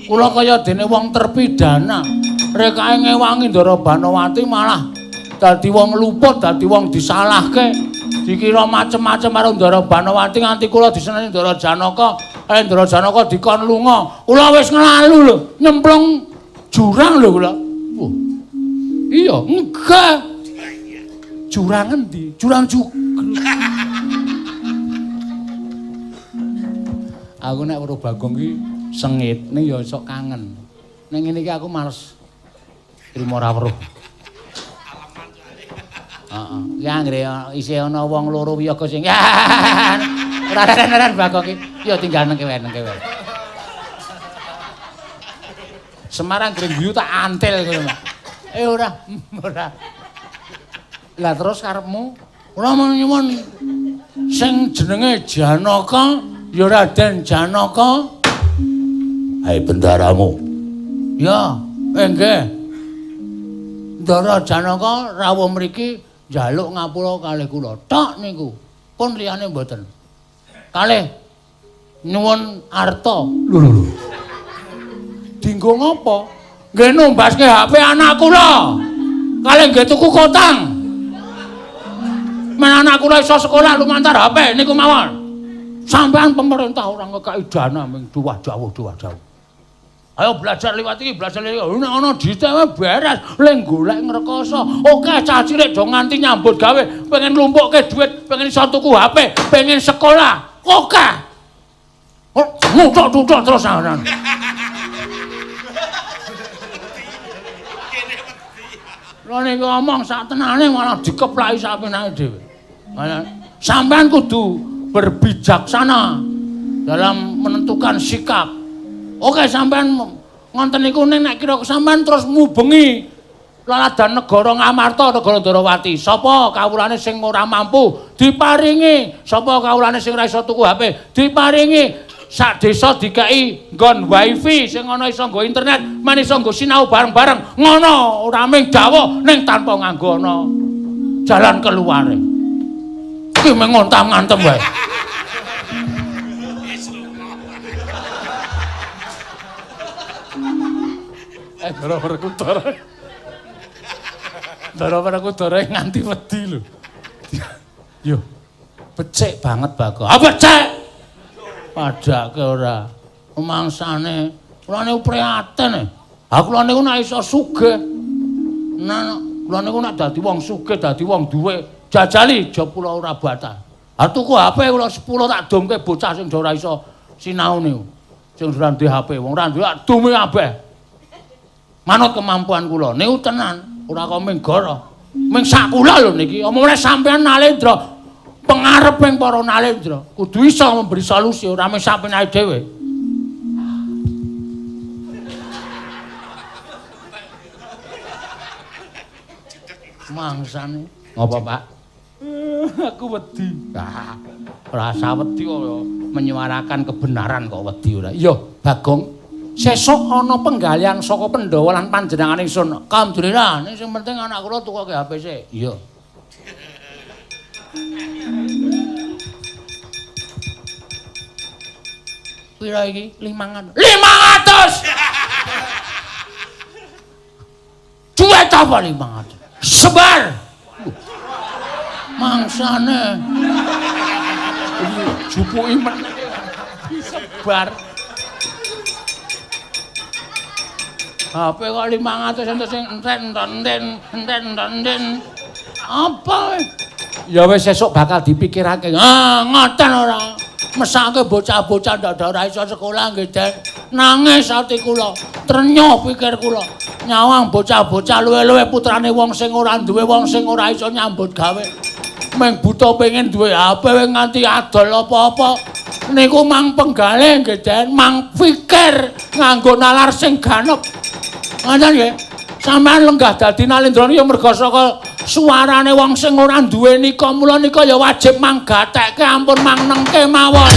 kula kaya dene wong terpidana. Rekake ngewangi Ndara Banowati malah dadi wong luput, dadi wong disalahke. Dikira macem-macem karo Ndara Banowati nganti kula diseneni Ndara Janaka, Ndara Janaka dikon lunga. Kula wis nglalu lho, nyemplung jurang lho kula. Wah. Iya, enggak. Jurang endi? Jurang jugruk. Aku nek weruh Bagong ki sengit ning ya sok kangen. Ning ngene iki aku males trimo ora weruh. Heeh. Ki anggere isih ana wong loro wiyaga sing ora ora Bagong ki ya tinggal nang kewen nang kewen. Semarang greng guyu tak antil ngono. Eh ora, ora. Lah terus karepmu? Ora nyuwun sing jenenge Janaka ya Raden Janaka.
Hai bendaramu.
Ya, nggih. Ndara Janaka rawuh mriki njaluk ngapura kalih kula. Tok niku. Pun liyane mboten. Kalih nyuwun arta. Lho lho lho. Dinggo ngapa? Nggih numbaske HP anak kula. Kalih nggih tuku kotang. Men anak kula iso sekolah lumantar HP niku mawon. Sampean pemerintah ora ngekeki dana ming duwah jauh duwah jauh. Ayo belajar liwat iki, belajar liwat iki. Nek ana dite beres, le golek ngrekoso. Oke cah cilik do nganti nyambut gawe, pengen lumpukke dhuwit, pengen iso tuku HP, pengen sekolah. Oke. Oh, nguthuk-nguthuk terus aran. Lha nek ngomong sak tenane malah dikeplaki sak penake dhewe. Sampean kudu berbijaksana dalam menentukan sikap. Oke sampean ngonten niku nek kira sampean terus mubengi laladan negara Ngamarta, negara Ndorowati. Sapa kawulane sing ora mampu diparingi, sapa kawulane sing ora iso tuku HP diparingi. Sak desa dikeki nggon wifi sing ana iso nggo internet, men iso nggo sinau bareng-bareng. Ngono ora mung dawuh ning tanpa nganggo ana jalan keluare. Iki mung ngontam-ngantem wae. Ndara Werkudara. Ndara Werkudara nganti wedi lho. Yo, becik banget Bagong. Ah becik. Padake ora. Mangsane kula niku prihatin. Ha kula niku nek iso sugih. Nah, kula niku nek dadi wong sugih, dadi wong duwe, jajali job kula ora batal. Ha tuku HP kula 10 tak domke bocah sing ora iso sinau niku. Sing ora duwe HP, wong ora duwe tak dome kabeh. Manut kemampuan kula niku tenan, ora kok mung goro. Mung sak kula lho niki. Omongane sampean Nalendra, pengareping para Nalendra kudu iso memberi solusi ora mung sak penake dhewe. Mangsane ngopo, Pak? Aku wedi. Ah, rasa wedi kok menyuarakan kebenaran kok wedi ora. Iya, Bagong. Sesuk ana penggalian saka Pandhawa lan panjenengan ingsun. Alhamdulillah, ning sing penting anak kula tukoke HP sik. Iya. Pira iki? 500. 500. Duit apa 500? Sebar. Mangsane. Jupuki meneh disebar. HP kok 500 entuk sing enten-enten. Apa? Ya wis sesuk bakal dipikirake. Ah, ngoten ora. Mesake bocah-bocah ndak ora iso sekolah nggih, Den. Nangis ati kula, trenyuh pikir kula. Nyawang bocah-bocah luwe-luwe putrane wong sing ora duwe, wong sing ora iso nyambut gawe. Mung buta pengen duwe HP nganti adol apa-apa. Niku mang penggalih nggih, Den, mang pikir nganggo nalar sing ganep. Ngoten nggih. Sampeyan lenggah dadi Nalendra ya merga saka suarane wong sing ora duwe nika, mula nika ya wajib manggatekke ampun mangnengke mawon.